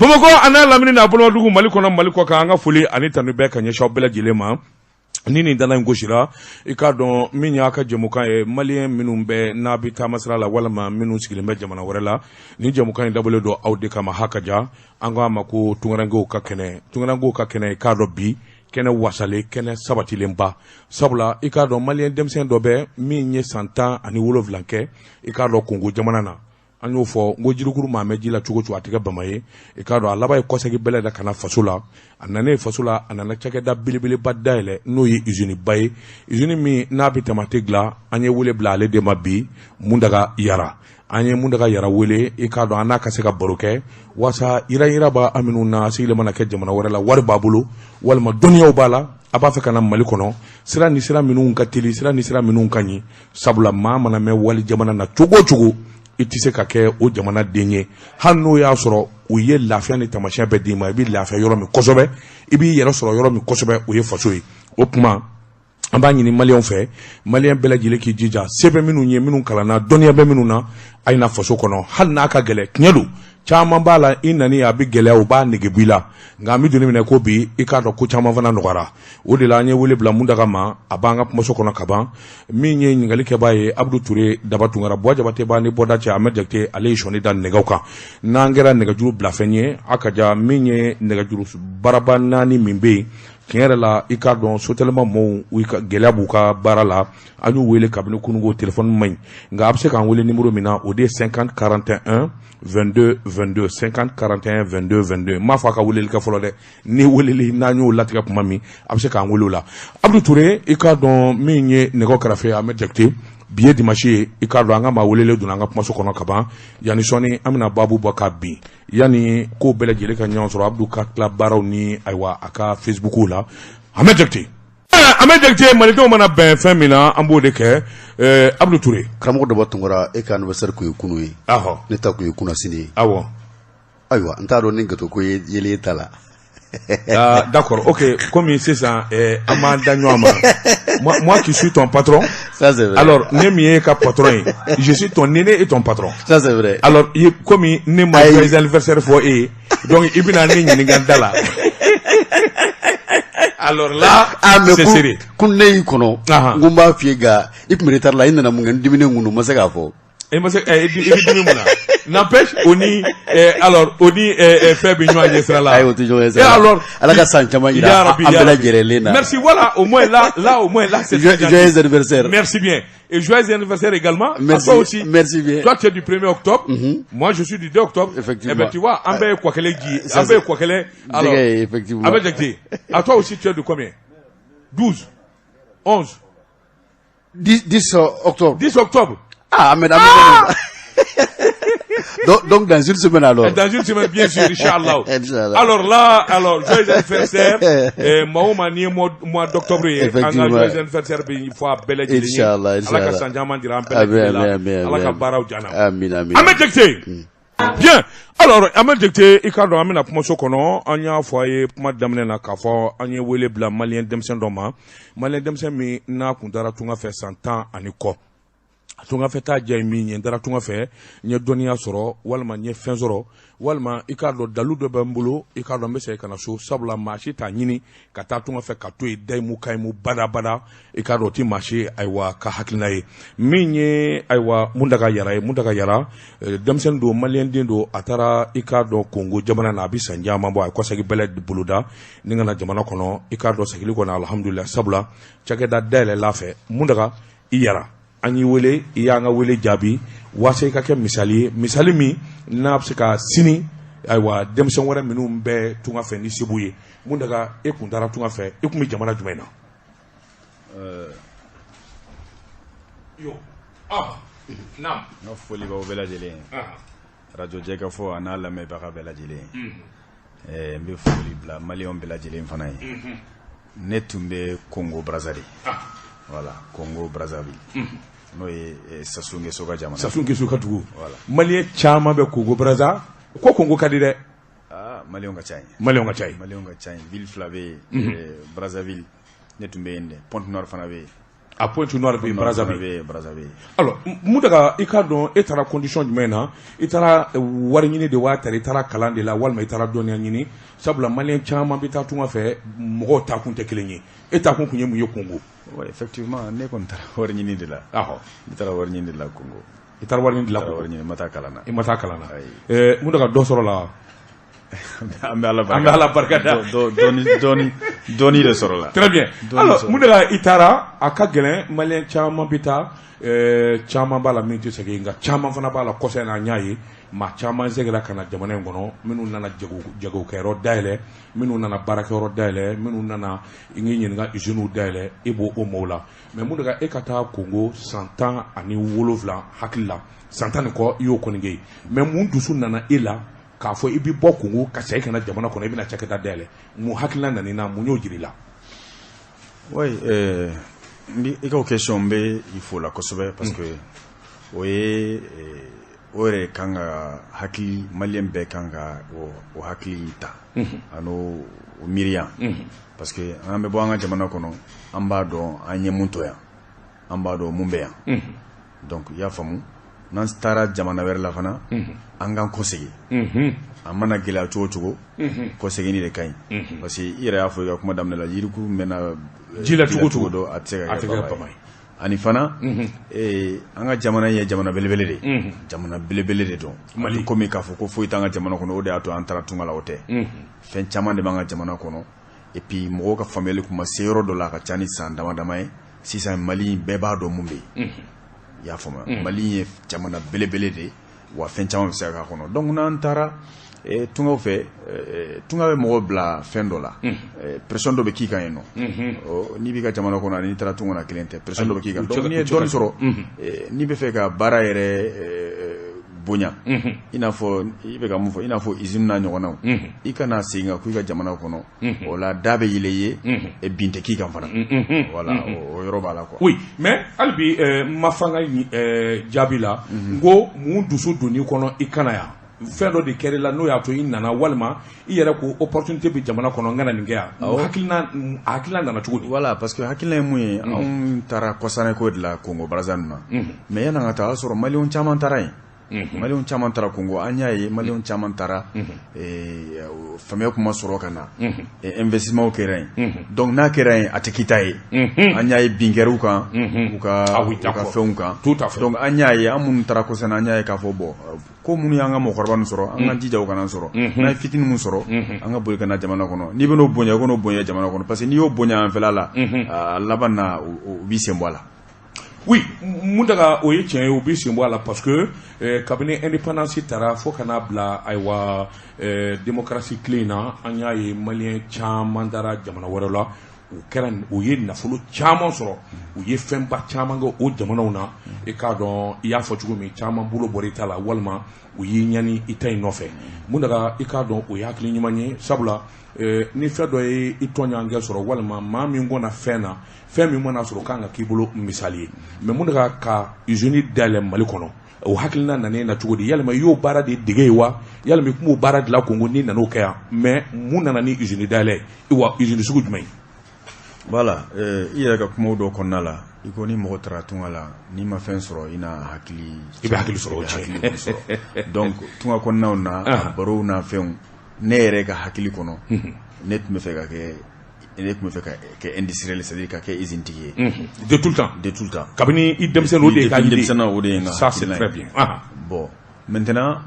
Bamakɔ a n'a lamini n'a bolomadugu, Mali kɔnɔ, Mali kɔ kan, an ka foli ani tanu bɛɛ ka ɲɛsin aw bɛɛ lajɛlen ma. Ni nin dana in gosira, i k'a dɔn min y'a ka jɛmukan ye, maliyɛn minnu bɛ n'a bɛ taamasira la walima minnu sigilen bɛ jamana wɛrɛ la, ni jɛmukan in dabɔlen don aw de kama. Ha ka ja, an ko a ma ko tunkarankew ka kɛnɛ. Tunkarankew ka kɛnɛ, i k'a dɔn bi kɛnɛ wasalen, kɛnɛ sabatilenba, sabula i k'a dɔn maliyɛn denmisɛn dɔ bɛ min ye san 17 kɛ, i k'a dɔn Kongo jamana na. An y'o fɔ n ko jirikuru maa mɛn ji la cogo cogo, a tɛ kɛ bama ye. I k'a dɔn a laban ye kɔsegin bɛlɛ da ka na faso la. A nanen faso la, a nana cakɛda belebeleba dayɛlɛ, n'o ye usine ba ye, usine min n'a bɛ tamate dilan. An ye wele bila ale de ma bi, Mundaga Yara. An ye Mundaga Yara wele, i k'a dɔn an n'a ka se ka baro kɛ walasa yira b'a an minnu na sigilen mana kɛ jamana wɛrɛ la, wari b'a bolo walima dɔnniyaw b'a la, a b'a fɛ ka na Mali kɔnɔ, sira ni sira minnu ka teli, sira ni sira minnu ka ɲi, sabula maa mana mɛn wali jamana na cogo o cogo, i tɛ se ka kɛ o jamana den ye hali n'o y'a sɔrɔ u ye lafiya ni taamasiyɛn bɛɛ d'i ma. I bɛ lafiya yɔrɔ min kosɛbɛ, i b'i yɛrɛ sɔrɔ yɔrɔ min kosɛbɛ, o ye faso ye. O tuma an b'a ɲini maliyɛnw fɛ, maliyɛn bɛɛ lajɛlen k'i jija, se bɛ minnu ye, minnu kalanna, dɔnniya bɛ minnu na, a ye na faso kɔnɔ hali n'a ka gɛlɛn. Tiɲɛ don, caman b'a la, i nani a bɛ gɛlɛya, u b'a nege bɔ i la, nka an bɛ don min ko bi, i k'a dɔn ko caman fana nɔgɔyara. O de la an ye wele bila Mundaga ma, a b'an ka kumaso kɔnɔ ka ban. Min ye ɲininkali kɛbaa ye, Abudu Ture Daba Tunkara, Buwa Jabate b'a ni bɔda cɛ. Ahmed Jakite, ale ye sɔnni da nɛgɛw kan. N'an kɛra nɛgɛjuru bilafɛn ye, a ka ja min ye nɛgɛjuru baraba naani min bɛ yen, tiɲɛ yɛrɛ la, i k'a dɔn sotelema mɔɔw, u ka gɛlɛya b'u ka baara la. An y'u wele kabini kununko, téléphone man ɲi, nka a bɛ se k'an wele numéro min na, o de ye 50 41 22 22, 50 41 22 22. N m'a fɔ a ka weleli kɛ fɔlɔ dɛ. Ni weleli n'an y'o latigɛ tuma min, a bɛ se k'an wele o la. Abudu Ture, i k'a dɔn min ye nɛgɛ kɛrɛfɛ, Ahmed Jakite, bi ye dimanche ye, i k'a dɔn an ka maa welelen donna an ka kumaso kɔnɔ ka ban. Yanni sɔɔni an bɛna baabu bɔ ka bin, yanni ko bɛɛ lajɛlen ka ɲɔgɔn sɔrɔ, Abudu ka tila baaraw ni ayiwa a ka Facebook la. Ahmed Jakite, Ahmed Jakite, malidenw mana bɛn fɛn min na, an b'o de kɛ. Abudu Ture. Karamɔgɔ Daba Tunkara, e ka anniversaire kun ye kunu ye, ne ta kun ye kunasini ye. Ayiwa, n t'a dɔn ni gâteau ko ye yelen ta la. Ah, d'accord, ok. Comme sisan, an b'an da ɲɔgɔn ma. Moi, moi qui suis ton patron. Ça c'est vrai. Alors, ne min ye ka patron ye, je suis ton aîné et ton patron. Ça c'est vrai. Alors, comme ne ma joyeux anniversaire fɔ e ye, donc i bɛna ne ɲininka n da la. Alors là, ah, mais c'est sérieux. Kun ne y'i kɔnɔ, n ko n b'a f'i ye, nka i tun bɛ retard la, i nana mun kɛ, n diminen kun don, n ma se k'a fɔ. E ma se i bɛ dimi mun na? N'empêche, o ni alors o ni fɛn bɛ ɲɔgɔn ɲɛ sira la. Ayi, o tɛ ɲɔgɔn ɲɛ sira la. Et alors, Ala ka san caman yira an bɛɛ lajɛlen na. Merci, voilà, au moins là, là au moins là, c'est Joyeux anniversaire. Merci bien. Et joyeux anniversaire également. Merci. À toi aussi. Merci bien. Toi, tu es du 1er octobre. Moi, je suis du 2 octobre. Effectivement. Eh ben, tu vois, an bɛɛ ye Kwakɛlɛ ji, an bɛɛ ye Kwakɛlɛ. Alors, effectivement. Ahmed Jakite, à toi aussi, tu es de combien? 12, 11. 10, 10 octobre. 10 octobre. Ah, Ahmed, Ahmed. Ah, donc, dans une semaine alors. Dans une semaine, bien sûr, Inch'Allah. Inch'Allah. Alors là, alors, joyeux anniversaire. Maa o maa n'i ye mois d'octobre ye, an ka Effectivement. joyeux anniversaire bɛ fɔ a bɛɛ lajɛlen ye. Inch'Allah, Ala ka Inch'Allah. san caman jira an bɛɛ Amin, lajɛlen la. amin, Ala ka amin. baaraw diya an na. Amin, amin. Ahmed Jakite. Bien. Alors, Ahmed Jakite, i k'a dɔn an bɛna kumaso kɔnɔ, an y'a fɔ a ye kuma daminɛ na k'a fɔ an ye wele bila maliyɛn denmisɛn dɔ ma. Maliyɛn denmisɛn min n'a kun taara tunga fɛ san 10 ani kɔ. Tungafɛ taa diya ye min ye, n taara tunga fɛ, n ye dɔnniya sɔrɔ walima n ye fɛn sɔrɔ, walima i k'a dɔn dalu dɔ bɛ n bolo, i k'a dɔn n bɛ segin ka na so, sabula maa si t'a ɲini ka taa tunga fɛ ka to yen dayimu kayimu badabada. I k'a dɔn o tɛ maa si ayiwa ka hakilina ye. Min ye ayiwa Mundaga Yara ye, Mundaga Yara, denmisɛnnin don, maliyɛn den don, a taara i k'a dɔn Kongo jamana na, a bɛ san caman bɔ, a ye kɔsegin bɛlɛ boloda ni ka na jamana kɔnɔ. I k'a dɔn segili kɔnɔ, alhamdulilayi, sabula cakɛda dayɛlɛla fɛ. Mundaga i Yara, an y'i wele, i y'an ka wele jaabi waasa i ka kɛ misali ye, misali min n'a bɛ se ka sini ayiwa denmisɛn wɛrɛ minnu bɛ tunga fɛ ni segu ye. Mundaga, e kun taara tunga fɛ, e kun bɛ jamana jumɛn na? Yo, ah, naam. N ka foli b'aw bɛɛ lajɛlen ye, radio Jɛkafɔ a n'a lamɛnbaga bɛɛ lajɛlen ye. N bɛ foli bila maliyɛnw bɛɛ lajɛlen fana ye. Ne tun bɛ Congo Brazza de, voilà, Congo Brazzaville, n'o ye Sassou Nguesso ka jamana. Sassou Nguesso ka dugu. Voilà. Maliyɛn caman bɛ Congo Brazza ko Congo ka di dɛ. Ah, maliyɛnw ka ca yen. Maliyɛnw ka ca yen. Maliyɛnw ka ca yen. Ville fila bɛ yen, Brazzaville, ne tun bɛ yen dɛ, Pointe Noire fana bɛ yen. A Pointe Noire bɛ yen, Brazza bɛ yen, Brazza bɛ yen. Alors Muntaga, i k'a dɔn e taara condition jumɛn na? I taara wari ɲini de wa, tari i taara kalan de la, walima i taara dɔnniya ɲini? Sabula maliyɛn caman bɛ taa tunga fɛ, mɔgɔw taakun tɛ kelen ye. E taakun kun ye mun ye Congo? Oui, effectivement, ne kɔni taara wari ɲini de la. Ne taara wari ɲini de la Congo. I taara wari ɲini de la Congo. Wari ɲini, ma taa kalan na. I ma taa kalan na. Muntaga, dɔ sɔrɔ la? An bɛ Ala barika. An bɛ Ala barika da. Dɔɔni dɔɔni dɔɔni de sɔrɔ la. Très bien. Alors Muntaga, i taara, a ka gɛlɛn, maliyɛn caman bɛ taa, caman b'a la min tɛ segin, nka caman fana b'a la. Kɔsa in na, an y'a ye maa caman seginna ka na jamana in kɔnɔ, minnu nana jagokɛyɔrɔ dayɛlɛ, minnu nana baarakɛyɔrɔ dayɛlɛ, minnu nana i k'i ɲininka usines dayɛlɛ, i b'o o maaw la. Mais Muntaga, e ka taa Congo san 17, hakili la san 10 ni kɔ i y'o kɔni kɛ yen, mais mun dusu nana e la k'a fɔ i bɛ bɔ Congo ka segin ka na jamana kɔnɔ, i bɛna cakɛda dayɛlɛ? Mun hakilina nana i na? Mun y'o jira i la? Oui, i ka o question, n bɛ i fo la kosɛbɛ, parce que o ye o yɛrɛ kan ka hakili, maliyɛn bɛɛ kan ka o hakili ta ani o miiriya, parce que an bɛ bɔ an ka jamana kɔnɔ, an b'a dɔn an ye mun to yan, an b'a dɔn mun bɛ yan. Donc i y'a faamu, n'an taara jamana wɛrɛ la fana, an k'an kɔsegin. A mana gɛlɛya cogo o cogo, kɔseginni de ka ɲi, parce que i yɛrɛ y'a fɔ i ka kuma daminɛ la, yirikuru mɛnna ji la cogo cogo dɔ, a tɛ se ka kɛ bama ye. Ani fana, an ka jamana ye jamana belebele de ye, jamana belebele de don. Mali komi k'a fɔ ko foyi t'an ka jamana kɔnɔ, o de y'a to an taara tunga la, o tɛ. Fɛn caman de b'an ka jamana kɔnɔ. Et puis mɔgɔw ka faamuyali kun ma se yɔrɔ dɔ la, a ka ca ni san dama dama ye sisan. Mali, bɛɛ b'a dɔn mun bɛ yen, i y'a faamuya. Mali ye jamana belebele de ye, wa fɛn caman bɛ se ka k'a kɔnɔ. Donc n'an taara tungaw fɛ, tunga bɛ mɔgɔw bila fɛn dɔ la, pression dɔ bɛ k'i kan yen nɔ. N'i b'i ka jamana kɔnɔ ani n'i taara tunga na, kelen tɛ. Pression dɔ bɛ k'i kan. Donc n'i ye dɔɔni sɔrɔ, n'i bɛ fɛ ka baara yɛrɛ bonya, i n'a fɔ i bɛ ka mun fɔ, i n'a fɔ usine n'a ɲɔgɔnnaw, i kana segin ka k'u ka jamana kɔnɔ, o la da bɛ yɛlɛ i ye, bin tɛ k'i kan fana. Voilà, o yɔrɔ b'a la quoi. Oui, mais hali bi n ma fa n ka jaabi la. N ko mun dusu donn'i kɔnɔ i kana yan? Fɛn dɔ de kɛra i la n'o y'a to i nana, walima i yɛrɛ ko opportunité bɛ jamana kɔnɔ, n kana nin kɛ yan? Hakilina, a hakilina nana cogo di? Voilà, parce que hakilina ye mun ye, anw taara kɔsanɛ ko de la Congo Brazza ninnu na. Mais yan'an ka taa, o y'a sɔrɔ maliyɛnw caman taara yen. Maliyɛnw caman taara Congo, an y'a ye maliyɛnw caman taara, faamuya kun ma sɔrɔ ka na, investissement kɛra yen. Donc n'a kɛra yen, a tɛ k'i ta ye. An y'a ye bin kɛra u kan, u ka u ka fɛnw kan. Tout à fait. Donc an y'a ye, an minnu taara kɔsanɛ, an y'a ye k'a fɔ bon, ko minnu y'an ka mɔgɔkɔrɔba ninnu sɔrɔ, an k'an jija o kana sɔrɔ. N'an ye fitinin mun sɔrɔ, an ka boli ka na jamana kɔnɔ. N'i bɛn'o bonya, i kan'o bonya jamana kɔnɔ, parce que n'i y'o bonya an fɛla la, a laban na, u b'i sen bɔ a la. Oui, Muntaga, o ye tiɲɛ ye, u bɛ sen bɔ a la, parce que kabini indépendance taara fo ka n'a bila, ayiwa, démocratie tile in na, an y'a ye maliyɛn caman taara jamana wɛrɛ la, u kɛra u ye nafolo caman sɔrɔ, u ye fɛnba caman kɛ o jamanaw na. I k'a dɔn, i y'a fɔ cogo min, caman bolo bɔra i ta la, walima u y'i ɲani i ta in nɔfɛ. Muntaga, i k'a dɔn, o ye hakili ɲuman ye, sabula ni fɛn dɔ ye i tɔɲɔgɔnkɛ sɔrɔ, walima maa min kɔnna fɛn na, fɛn min mana sɔrɔ, kan ka k'i bolo misali ye. Mais Muntaga, ka usine dayɛlɛ Mali kɔnɔ, o hakilina nana e na cogo di? Yalima i y'o baara de dege ye wa, yalima i tun b'o baara dilan Congo n'i nan'o kɛ yan? Mais mun nana ni usine dayɛlɛ ye, wa usine sugu jumɛn ye? Voilà, i yɛrɛ ka kumaw dɔ kɔnɔna la, i ko ni mɔgɔ taara tunga la, n'i ma fɛn sɔrɔ, i na hakili I bɛ hakili sɔrɔ, o i bɛ hakili sɔrɔ. Donc tunga kɔnɔnaw na, a barow n'a fɛnw, ne yɛrɛ ka hakili kɔnɔ, ne tun bɛ fɛ ka kɛ industriel, c'est à dire ka kɛ usine tigi ye. De tout le temps? De tout le temps. Kabini i denmisɛnnin, o de ye ka idée. Denmisɛnnin, o de ye n ka Ça, c'est très bien. Bon, maintenant,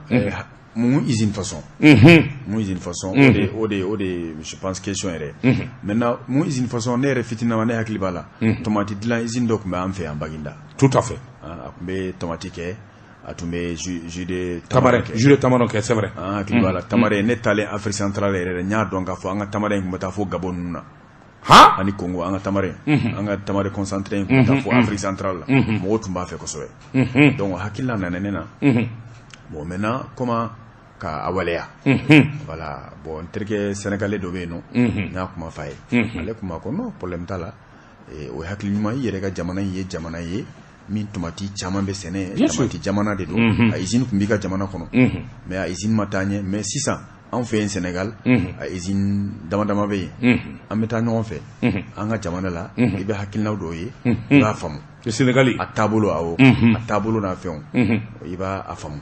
mun usine façon, mun usine façon, o de je pense question yɛrɛ. Maintenant, mun usine façon, ne yɛrɛ fitinin ma, ne hakili b'a la, tomati dilan usine dɔ tun bɛ an fɛ yan Baginda. Tout à fait. A tun bɛ tomati kɛ, a tun bɛ jus de tamarin kɛ, jus de tamarin kɛ, c'est vrai. An hakili b'a la, tamarin, ne taalen Afrique centrale yɛrɛ, n y'a dɔn k'a fɔ an ka tamarin tun bɛ taa fo Gabon ninnu na. Ani Congo, an ka tamarin, an ka tamarin concentré in tun bɛ taa fo Afrique centrale la, mɔgɔw tun b'a fɛ kosɛbɛ. Donc hakilina nana ne na. Bon, maintenant, comment ka a waleya? Voilà, bon, n terikɛ sénégalais dɔ bɛ yen nɔ, n y'a kuma f'a ye, ale kuma ko non, problème t'a la, o ye hakili ɲuman. I yɛrɛ ka jamana in ye jamana ye min tomati caman bɛ sɛnɛ, tomati jamana de don. A usine tun b'i ka jamana kɔnɔ, mais a usine ma taa ɲɛ. Mais sisan Anw fɛ yen Sénégal, a usine dama dama bɛ yen. An bɛ taa ɲɔgɔn fɛ an ka jamana la, i bɛ hakilinaw dɔw ye, i b'a faamu. Sénégal. A taabolo, awɔ, a taabolo n'a fɛnw, i b'a a faamu.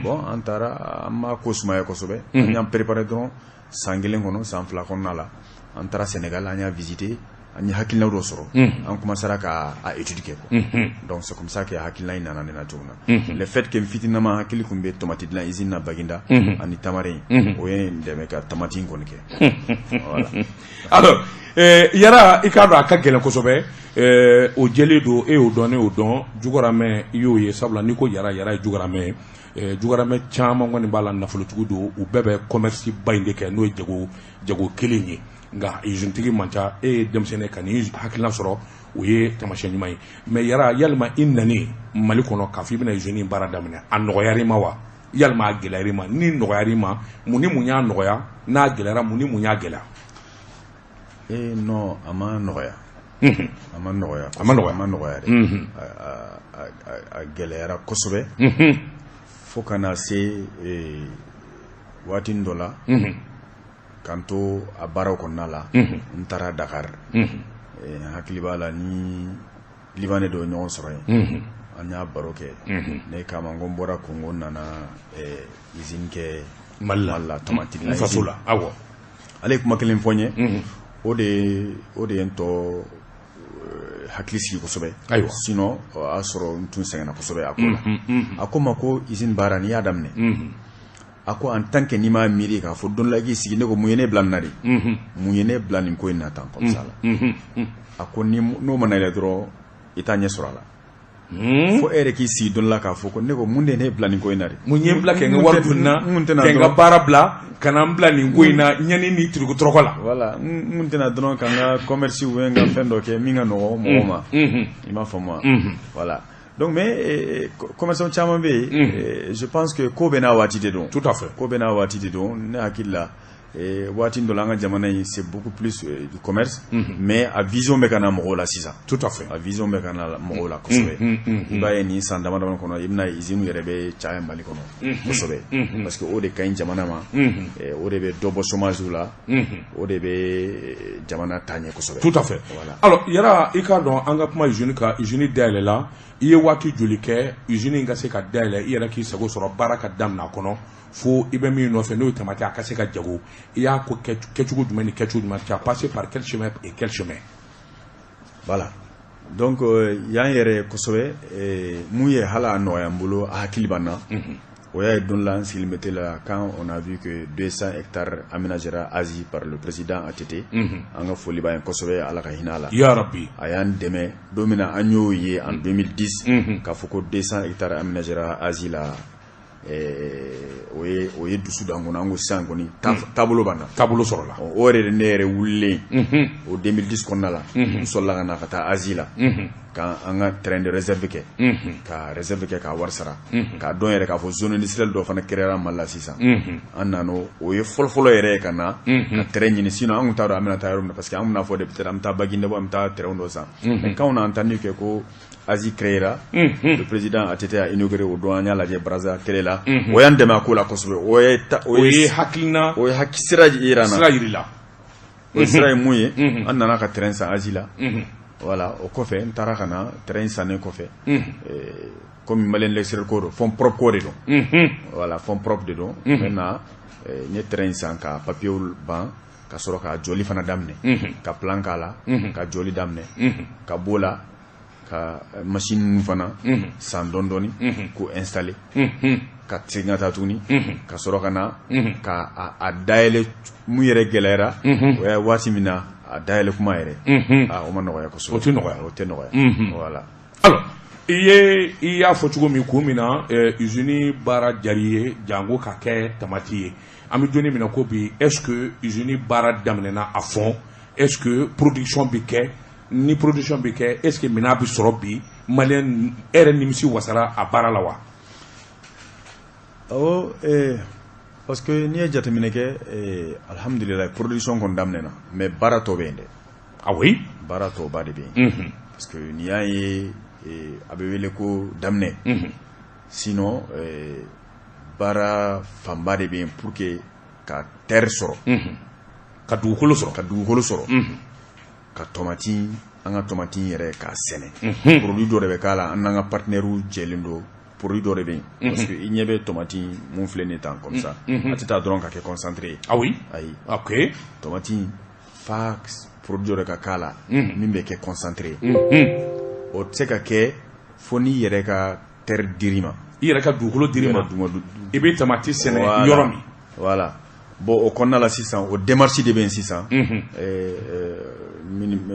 Bon, an taara, an m'a ko sumaya kosɛbɛ, an y'an préparé dɔrɔn. San kelen kɔnɔ, san 2 kɔnɔna la, an taara Sénégal, an y'a visité, an ye hakilinaw dɔ sɔrɔ, an commencera ka a étude kɛ quoi. Donc c'est comme ça que hakilina in nana ne na cogo min na. Le fait que n fitininama hakili tun bɛ tomati dilan usine na Baginda ani Tamarin, o ye n dɛmɛ ka tomati in kɔni kɛ, voilà. Alors, Yara, i k'a dɔn a ka gɛlɛn kosɛbɛ. O jɛlen don, e y'o dɔn, ne y'o dɔn, Jugaramɛ i y'o ye, sabula n'i ko Yara, Yara ye Jugaramɛ ye. Jugaramɛ caman kɔni b'a la, nafolotigiw don, u bɛɛ bɛ commerce ba in de kɛ, n'o ye jago jago kelen ye. Nka usine tigi man ca. E ye denmisɛnnin ka n'i hakilina sɔrɔ, o ye taamasiyɛn ɲuman ye. Mais Yara, yalima i nalen Mali kɔnɔ k'a fɔ i bɛna usine baara daminɛ, a nɔgɔyara i ma wa, yalima a gɛlɛyara i ma? Ni nɔgɔyara i ma, mun ni mun y'a nɔgɔya? N'a gɛlɛyara, mun ni mun y'a gɛlɛya? Eh non, a ma nɔgɔya, a ma nɔgɔya. A ma nɔgɔya. A ma nɔgɔya dɛ, a gɛlɛyara kosɛbɛ, fo ka na se waati dɔ la, k'an to a baaraw kɔnɔna la, n taara Dakar. N hakili b'a la, ni Libanais dɔ ye ɲɔgɔn sɔrɔ yen, an y'a baro kɛ. Ne k'a ma ko n bɔra Congo, n nana usine kɛ Mali la. Mali la, tomati n faso la, awɔ. Ale ye kuma kelen fɔ n ye, o de ye n tɔ hakili sigi kosɛbɛ. Sinon o y'a sɔrɔ n tun sɛgɛnna kosɛbɛ a ko la. A ko n ma ko usine baara, n'i y'a daminɛ, a ko en tant que n'i m'a miiri k'a fɔ don dɔ la i k'i sigi, ne ko mun ye ne bila nin na de, mun ye ne bila nin ko in na tan comme ça la? A ko ni n'o mana yɛlɛ dɔrɔn, i t'a ɲɛ sɔrɔ a la. Fo e yɛrɛ k'i sigi don dɔ la k'a fɔ ko ne ko mun de ye ne bila nin ko in na de? Mun ye n bila kɛ n ka wari dun na, Mun tɛna kɛ n ka dɔrɔn- baara bila ka na n bila nin ko in na, ɲani ni turuku tɔrɔkɔ la? Voilà, n kun tɛna dɔrɔn ka n ka commerce ou bien n ka fɛn dɔ kɛ min ka nɔgɔn mɔgɔw ma. I m'a faamu wa? Voilà, donc mais commerçant caman bɛ yen. Je pense que ko bɛɛ n'a waati de don. Tout à fait. Ko bɛɛ n'a waati de don. Ne hakili la, waati dɔ la, an ka jamana in, c'est beaucoup plus du commerce, mais a vision bɛ ka na mɔgɔw la sisan. Tout à fait. A vision bɛ ka na mɔgɔw la kosɛbɛ. I b'a ye nin san dama dama kɔnɔ, i bɛna usine yɛrɛ bɛ caya Mali kɔnɔ kosɛbɛ, parce que o de ka ɲi jamana ma. O de bɛ dɔ bɔ chômage la, o de bɛ jamana taa ɲɛ kosɛbɛ. Tout à fait. Voilà. Alors Yara, i k'a dɔn an ka kuma usine kan. Usine dayɛlɛla, i ye waati joli kɛ usine in ka se ka dayɛlɛ, i yɛrɛ k'i sago sɔrɔ, baara ka daminɛ a kɔnɔ, fo i bɛ min nɔfɛ, n'o ye tamati, a ka se ka jago? I y'a ko kɛ kɛcogo jumɛn ni kɛcogo jumɛn? Tu as passé par quel chemin et quel chemin? Voilà, donc yan yɛrɛ kosɛbɛ, mun ye hali a nɔgɔya n bolo, a hakili b'an na, o y'a ye don la, n sigilen bɛ télé la, quand on a vu que 200 hectares aménagera ASI par le président ATT, an ka foli b'a ye kosɛbɛ, Ala ka hinɛ a la. Ya Rabbi. A y'an dɛmɛ don min na, an y'o ye en 2010 k'a fɔ ko 200 hectares aménagera ASI la, o ye dusu don an kɔnɔ. An ko sisan kɔni, taabolo b'an na. Taabolo sɔrɔla. O yɛrɛ de, ne yɛrɛ wulilen o 2010 kɔnɔna la, n sɔrɔla ka na ka taa ASI la, ka an ka terrain de réserve kɛ, ka réserve kɛ, k'a wari sara, k'a dɔn yɛrɛ k'a fɔ zone industrielle dɔ fana créera Mali la sisan. An nana, o ye fɔlɔ-fɔlɔ yɛrɛ ye ka na ka terrain ɲini. Sinon an tun t'a dɔn an bɛna taa yɔrɔ min na, parce que an bɛna fɔ de peut-être an bɛ taa Baguinéda, an bɛ taa terrain dɔ san. Mais quand on a entendu que ko ASI créera, le président ATT a inauguré o don, an y'a lajɛ Brazza télé la, o y'an dɛmɛ a ko la kosɛbɛ. O ye O ye hakilina o ye sira yira an na. Sira yir'i la. O sira ye mun ye? An nana ka terrain san ASI la. Voilà, o kɔfɛ n taara ka na terrain sannen kɔfɛ, comme Malien l'extérieur ko don, fonds propre ko de don. Voilà, fonds propre de don. Maintenant, n ye terrain san ka papier ban, ka sɔrɔ ka jɔli fana daminɛ, ka plan k'a la, ka jɔli daminɛ, ka b'o la ka machine ninnu fana san dɔɔni dɔɔni k'o installer, ka segin ka taa tuguni, ka sɔrɔ ka na ka a dayɛlɛ. Mun yɛrɛ gɛlɛyara, o ye waati min na a dayɛlɛ kuma yɛrɛ, o ma nɔgɔya kosɛbɛ. O tɛ nɔgɔya. O tɛ nɔgɔya, voilà. Alors, i ye, i y'a fɔ cogo min, kun min na usine baara diyara i ye, jango ka kɛ tamati ye, an bɛ don min na ko bi, est ce que usine baara daminɛna à fond? Est ce que production bɛ kɛ? Ni production bɛ kɛ, est ce que minɛn bɛ sɔrɔ bi? Malien e yɛrɛ nimisi wasara a baara la wa? Awɔ, parce que n'i ye jateminɛ kɛ, alhamdulilayi, production kɔni daminɛna, mais baara tɔ bɛ yen dɛ. Ah oui. Baara tɔba de bɛ yen, parce que n'i y'a ye a bɛ wele ko daminɛ, sinon baara fanba de bɛ yen pour que ka terre sɔrɔ, ka dugukolo sɔrɔ, ka dugukolo sɔrɔ, ka tomati, an ka tomati yɛrɛ k'a sɛnɛ. Produit dɔ de bɛ k'a la, an n'an ka partenaires jɛlen don. Produit dɔ de bɛ yen, parce que i ɲɛ bɛ tomati mun filɛ nin ye tan comme ça, a tɛ taa dɔrɔn ka kɛ concentré ye. Ah oui. Ayi. Ok. Tomati fa, produit dɔ de ka k'a la min bɛ kɛ concentré ye. O tɛ se ka kɛ fo n'i yɛrɛ ka terre dir'i ma. I yɛrɛ ka dugukolo dir'i ma, i bɛ tomati sɛnɛ yɔrɔ min. Voilà. Bon, o kɔnɔna la sisan, o démarche de bɛ yen sisan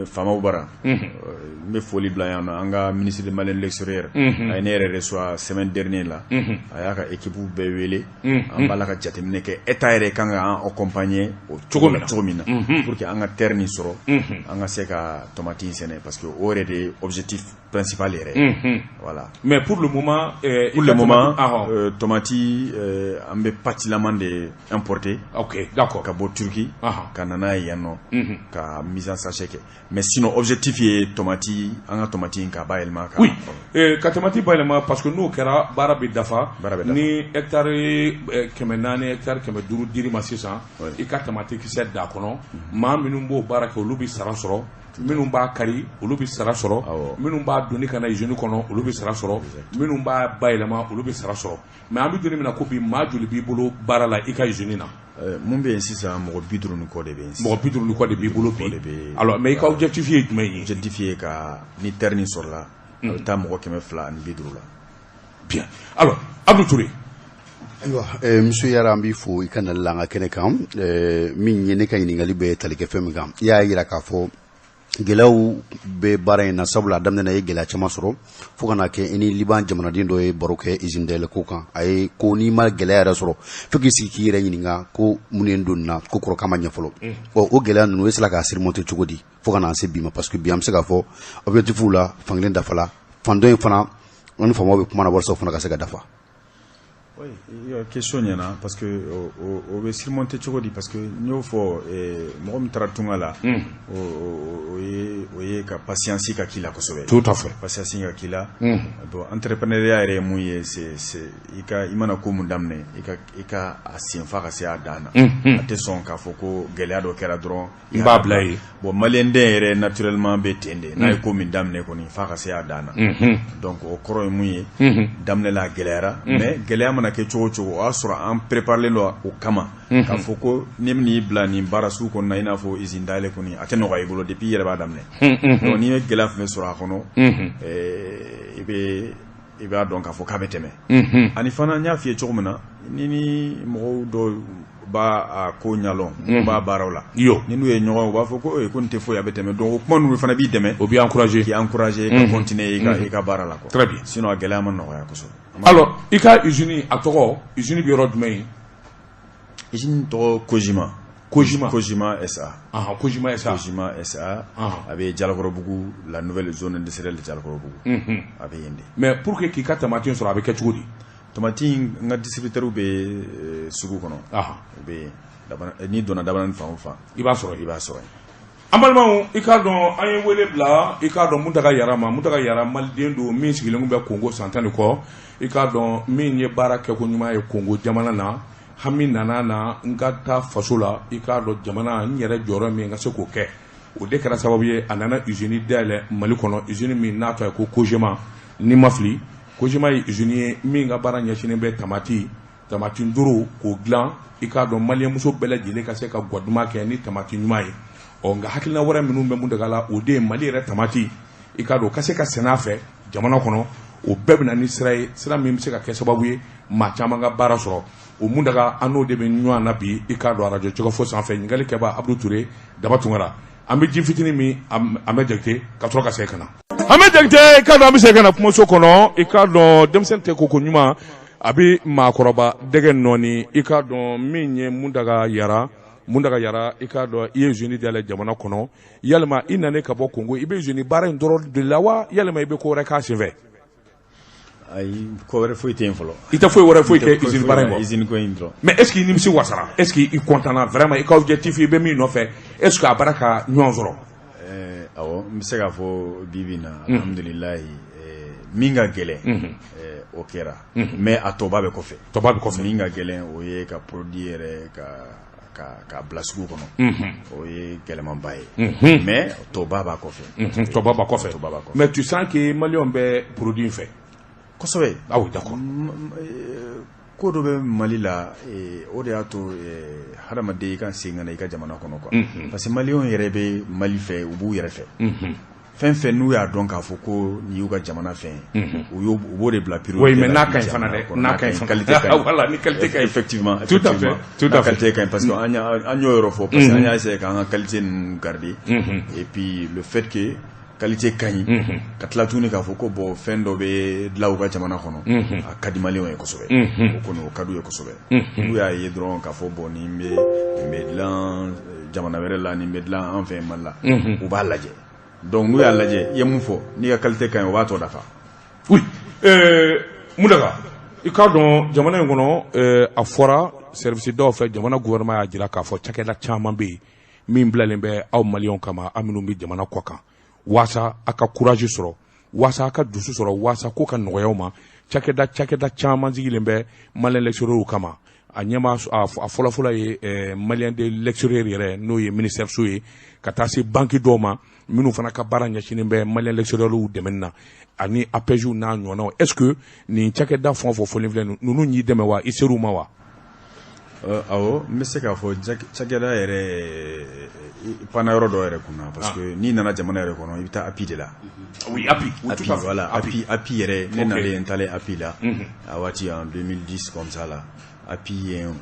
faamaw bara. N bɛ foli bila yan nɔ, an ka ministre de Malien de l'extérieur, a ye ne yɛrɛ reçoit semaine dernière la, a y'a ka équipe bɛɛ wele. An b'a la ka jateminɛ kɛ, état yɛrɛ kan ka an accompagner o cogo min na, cogo min na pour que an ka terre nin sɔrɔ, an ka se ka tomati in sɛnɛ, parce que o yɛrɛ de ye objectif principal yɛrɛ. Voilà. Mais pour le moment, pour le moment, tomati, an bɛ patilaman de importer. Ok, d'accord. Ka bɔ Turquie ka na n'a ye yan nɔ, ka mise en sachet kɛ. Mais sinon, objectif ye tomati, an ka tomati in k'a bayɛlɛma. Ka, oui, ka tomati bayɛlɛma, parce que n'o kɛra, baara bɛ dafa. Baara bɛ dafa. Ni hectare 400, hectare 500 dir'i ma sisan, i ka tomati kisɛ d'a kɔnɔ, maa minnu b'o baara kɛ, olu bɛ sara sɔrɔ. Minnu b'a kari, olu bɛ sara sɔrɔ. Minnu b'a donni ka na usine kɔnɔ, olu bɛ sara sɔrɔ. Minnu b'a bayɛlɛma, olu bɛ sara sɔrɔ. Mais an bɛ don min na ko bi, maa joli b'i bolo baara la i ka usine na? Mun bɛ yen sisan, mɔgɔ 50 ni kɔ de bɛ yen. Mɔgɔ 50 ni kɔ de b'i bolo bi. Alors, mais i ka objectif ye jumɛn ye? Objectif ye ka ni terre nin sɔrɔla, a bɛ taa mɔgɔ 250 la. Bien. Alors, Abdou Touré. Ayiwa, monsieur Yara, an b'i fo i ka nali la an ka kɛnɛ kan. Min ye ne ka ɲininkali bɛ tali kɛ fɛn min kan, i y'a yira k'a fɔ gɛlɛyaw bɛ baara in na, sabula a daminɛ na, i ye gɛlɛya caman sɔrɔ, fo ka na kɛ i ni Liban jamanaden dɔ ye baro kɛ usine dayɛlɛ ko kan. A ye ko n'i ma gɛlɛya yɛrɛ sɔrɔ, fo k'i sigi k'i yɛrɛ ɲininka ko mun ye n don nin na, ko kɔrɔ k'a ma ɲɛ fɔlɔ. Ɔ, o gɛlɛya ninnu, e sera k'a surmonter cogo di fo ka na se bi ma? Parce que bi, an bɛ se k'a fɔ objectif la, fankelen dafala, fan dɔ in fana, an ni faamaw bɛ kuma na walasa o fana ka se ka dafa. Oui, i ka question ɲɛna, parce que o bɛ surmonter cogo di? Parce que n y'o fɔ, mɔgɔ min taara tunga la, o ye ka patience ka k'i la kosɛbɛ. Tout à fait. Patience ka k'i la. Bon, entrepreneuriat yɛrɛ ye mun ye? C'est i ka, i mana ko mun daminɛ, i ka a senfa ka se a dan na. A tɛ sɔn k'a fɔ ko gɛlɛya dɔ kɛra dɔrɔn, n b'a bila yen. Bon, malien den yɛrɛ naturellement bɛ ten de, n'a ye ko min daminɛ kɔni, f'a ka se a dan na. Donc o kɔrɔ ye mun ye? Daminɛ la, a gɛlɛyara, mais gɛlɛya mana kɛ cogo o cogo, o y'a sɔrɔ an préparelen don o kama, k'a fɔ ko ne bɛn'i bila nin baara sugu kɔnɔ, i n'a fɔ usine dayɛlɛ kɔni, a tɛ nɔgɔya i bolo depuis i yɛrɛ b'a daminɛ. Donc n'i ye gɛlɛya fɛn sɔrɔ a kɔnɔ, i b'a dɔn k'a fɔ k'a bɛ tɛmɛ. Ani fana, n y'a f'i ye cogo min na, ni mɔgɔw dɔw b'a a ko ɲalɔn, minnu b'a baaraw la, ni n'u ye ɲɔgɔn ye, u b'a fɔ ko ko nin tɛ foyi, a bɛ tɛmɛ. Donc o kuma ninnu fana b'i dɛmɛ. O b'i encourager. K'i encourager ka continuer i ka baara la quoi. Très bien. Sinon a gɛlɛya ma nɔgɔya kosɛbɛ. Alors, i ka usine, a tɔgɔ, usine bɛ yɔrɔ jumɛn ye? Usine tɔgɔ Kojima. Kojima. Kojima SA. Ahan, Kojima SA. Kojima SA. A bɛ Jalakɔrɔbugu, la nouvelle zone industrielle de Jalakɔrɔbugu. A bɛ yen de. Mais pour que k'i ka tomati sɔrɔ, a bɛ kɛ cogo di? Tomati, n ka distributeur bɛ sugu kɔnɔ. U bɛ yen. N'i donna Dabanani fan o fan, i b'a sɔrɔ. I b'a sɔrɔ yen. An balimaw, i k'a dɔn an ye wele bila, i k'a dɔn, Muntaga Yara ma. Muntaga Yara, maliden don min sigilen bɛ Kongo san 10 ni kɔ. I k'a dɔn min ye baara kɛko ɲuman ye Kongo jamana na, hami nana na n ka taa faso la, i k'a dɔn jamana n yɛrɛ jɔyɔrɔ min n ka se k'o kɛ, o de kɛra sababu ye a nana usine dayɛlɛ Mali kɔnɔ, usine min n'a tɔgɔ ye ko Kojima. Ni ma fili, Kojima ye usine ye min ka baara ɲɛsinnen bɛ tamati doro k'o dilan, i k'a dɔn maliyɛnmuso bɛɛ lajɛlen ka se ka gwa duman kɛ ni tamati ɲuman ye. Ɔ, nka hakilina wɛrɛ minnu bɛ Muntaga la, o de ye Mali yɛrɛ tamati, i k'a dɔn o ka se ka sɛnɛ a fɛ jamana kɔnɔ. O bɛɛ bɛ na ni sira ye, sira min bɛ se ka kɛ sababu ye maa caman ka baara sɔrɔ. O Muntaga, an n'o de bɛ ɲɔgɔn na bi, i k'a dɔn arajo Jɛgɛfo sanfɛ. Ɲininkali kɛba Abudu Ture Daba Tunkara. An bɛ ji fitinin min, an bɛ Jakite ka sɔrɔ ka segin ka na. An bɛ Jakite, i k'a dɔn an bɛ segin ka na kumaso kɔnɔ. I k'a dɔn denmisɛnnin tɛ ko ko ɲuman, a bɛ maakɔrɔba dɛgɛ nɔɔni. I k'a dɔn min ye Muntaga Yara, Muntaga Yara, i k'a dɔn i ye usine dayɛlɛ jamana kɔnɔ. Yalima i nanen ka bɔ Kongo, i bɛ usine baara in dɔrɔn de la wa, yalima i bɛ ko wɛrɛ k'a senfɛ? Ayi, ko wɛrɛ foyi tɛ yen fɔlɔ. I tɛ foyi wɛrɛ foyi kɛ usine baara in kɔ? Usine ko in dɔrɔn. Mais est ce que i nimisi wasara? Est ce que i content na vraiment? I ka objectif, i bɛ min nɔfɛ, est ce que a baara ka ɲɔgɔn sɔrɔ? Awɔ, n bɛ se k'a fɔ bi bi in na, alhamdulilayi. Min ka gɛlɛn, o kɛra, mais a tɔba bɛ kɔfɛ. Tɔba bɛ kɔfɛ. Min ka gɛlɛn, o ye ka produit yɛrɛ ka bila sugu kɔnɔ, o ye gɛlɛmanba ye, mais tɔba b'a kɔfɛ. Tɔba b'a kɔfɛ. Tɔba b'a kɔfɛ. Mais tu sens que maliyɛnw bɛ produit in fɛ? Kosɛbɛ. Ah oui, d'accord. Ko dɔ bɛ Mali la, o de y'a to hadamaden i ka segin ka na i ka jamana kɔnɔ quoi, parce que maliyɛnw yɛrɛ bɛ Mali fɛ, u b'u yɛrɛ fɛ. Fɛn fɛn n'u y'a dɔn k'a fɔ ko nin y'u ka jamana fɛn ye, u b'o de bila priorité. Oui, mais n'a ka ɲi fana dɛ, n'a ka ɲi, qualité ka ɲi. Voilà, ni qualité ka ɲi. Effectivement. Tout à fait, tout à fait. Qualité ka ɲi, parce que an y'o yɔrɔ fɔ, parce que an y'a essayé k'an ka qualité ninnu garder, et puis le fait que qualité ka ɲi, ka tila tuguni k'a fɔ ko bon, fɛn dɔ bɛ dilan u ka jamana kɔnɔ, a ka di maliyɛnw ye kosɛbɛ. O kɔni, o ka d'u ye kosɛbɛ. N'u y'a ye dɔrɔn k'a fɔ bon, nin bɛ dilan jamana wɛrɛ la, nin bɛ dilan an fɛ Mali la, u b'a lajɛ. Donc n'u y'a lajɛ, i ye mun fɔ, n'i ka qualité ka ɲi, o b'a tɔ dafa. Oui, Mudaga, i k'a dɔn jamana in kɔnɔ, a fɔra service dɔw fɛ, jamana gouvernement y'a jira k'a fɔ cakɛda caman bɛ yen min bilalen bɛ aw maliyɛnw kama, aw minnu bɛ jamana kɔ kan, waasa a ka courage sɔrɔ, waasa a ka dusu sɔrɔ, waasa ko ka nɔgɔya ma. Cakɛda caman sigilen bɛ malien l'extérieur kama. A ɲɛma, a fɔlɔfɔlɔ ye malien de l'extérieur yɛrɛ, n'o ye ministère so ye, ka taa se banque dɔw ma minnu fana ka baara ɲɛsinnen bɛ malien l'extérieur dɛmɛni na, ani APEJ n'a ɲɔgɔnnaw. Est ce que nin cakɛda fɛn o fɛn fɔlen filɛ, ninnu y'i dɛmɛ wa? I ser'u ma wa? Awɔ, n bɛ se k'a fɔ cakɛda yɛrɛ, i panna yɔrɔ dɔ yɛrɛ kunna, parce que n'i nana jamana yɛrɛ kɔnɔ, i bɛ taa API de la. Oui, API. API, voilà, API, API yɛrɛ. Ne nalen, n taalen API la a waati, en 2010 comme ça la, API ye n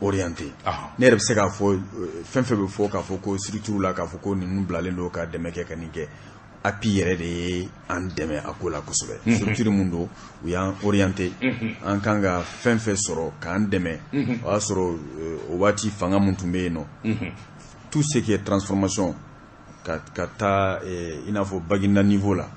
orienté. Ne yɛrɛ bɛ se k'a fɔ fɛn fɛn bɛ fɔ k'a fɔ ko structure la, k'a fɔ ko ninnu bilalen don ka dɛmɛ kɛ, ka nin kɛ, API yɛrɛ de ye an dɛmɛ a ko la kosɛbɛ. Structure mun don, u y'an orienté, an kan ka fɛn fɛn sɔrɔ k'an dɛmɛ. O y'a sɔrɔ o waati fanga mun tun bɛ yen nɔ, tout ce qui est transformation ka taa i n'a fɔ Baginda niveau la,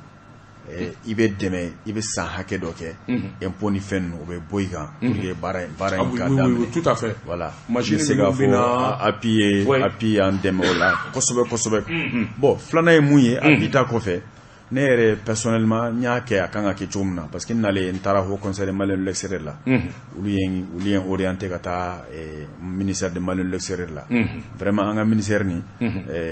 i bɛ dɛmɛ, i bɛ san hakɛ dɔ kɛ, impôt ni fɛn ninnu, o bɛ bɔ i kan pour que baara in ka daminɛ. Tout à fait. Voilà. Machine n bɛ se k'a fɔ API ye, API y'an dɛmɛ o la kosɛbɛ kosɛbɛ. Bon, filanan ye mun ye? API ta kɔfɛ, ne yɛrɛ personnellement, n y'a kɛ a kan ka kɛ cogo min na, parce que n nalen, n taara Haut Conseil malien de l'extérieur la, olu ye n orienté ka taa ministère de malien de l'extérieur la. Vraiment, an ka ministère nin,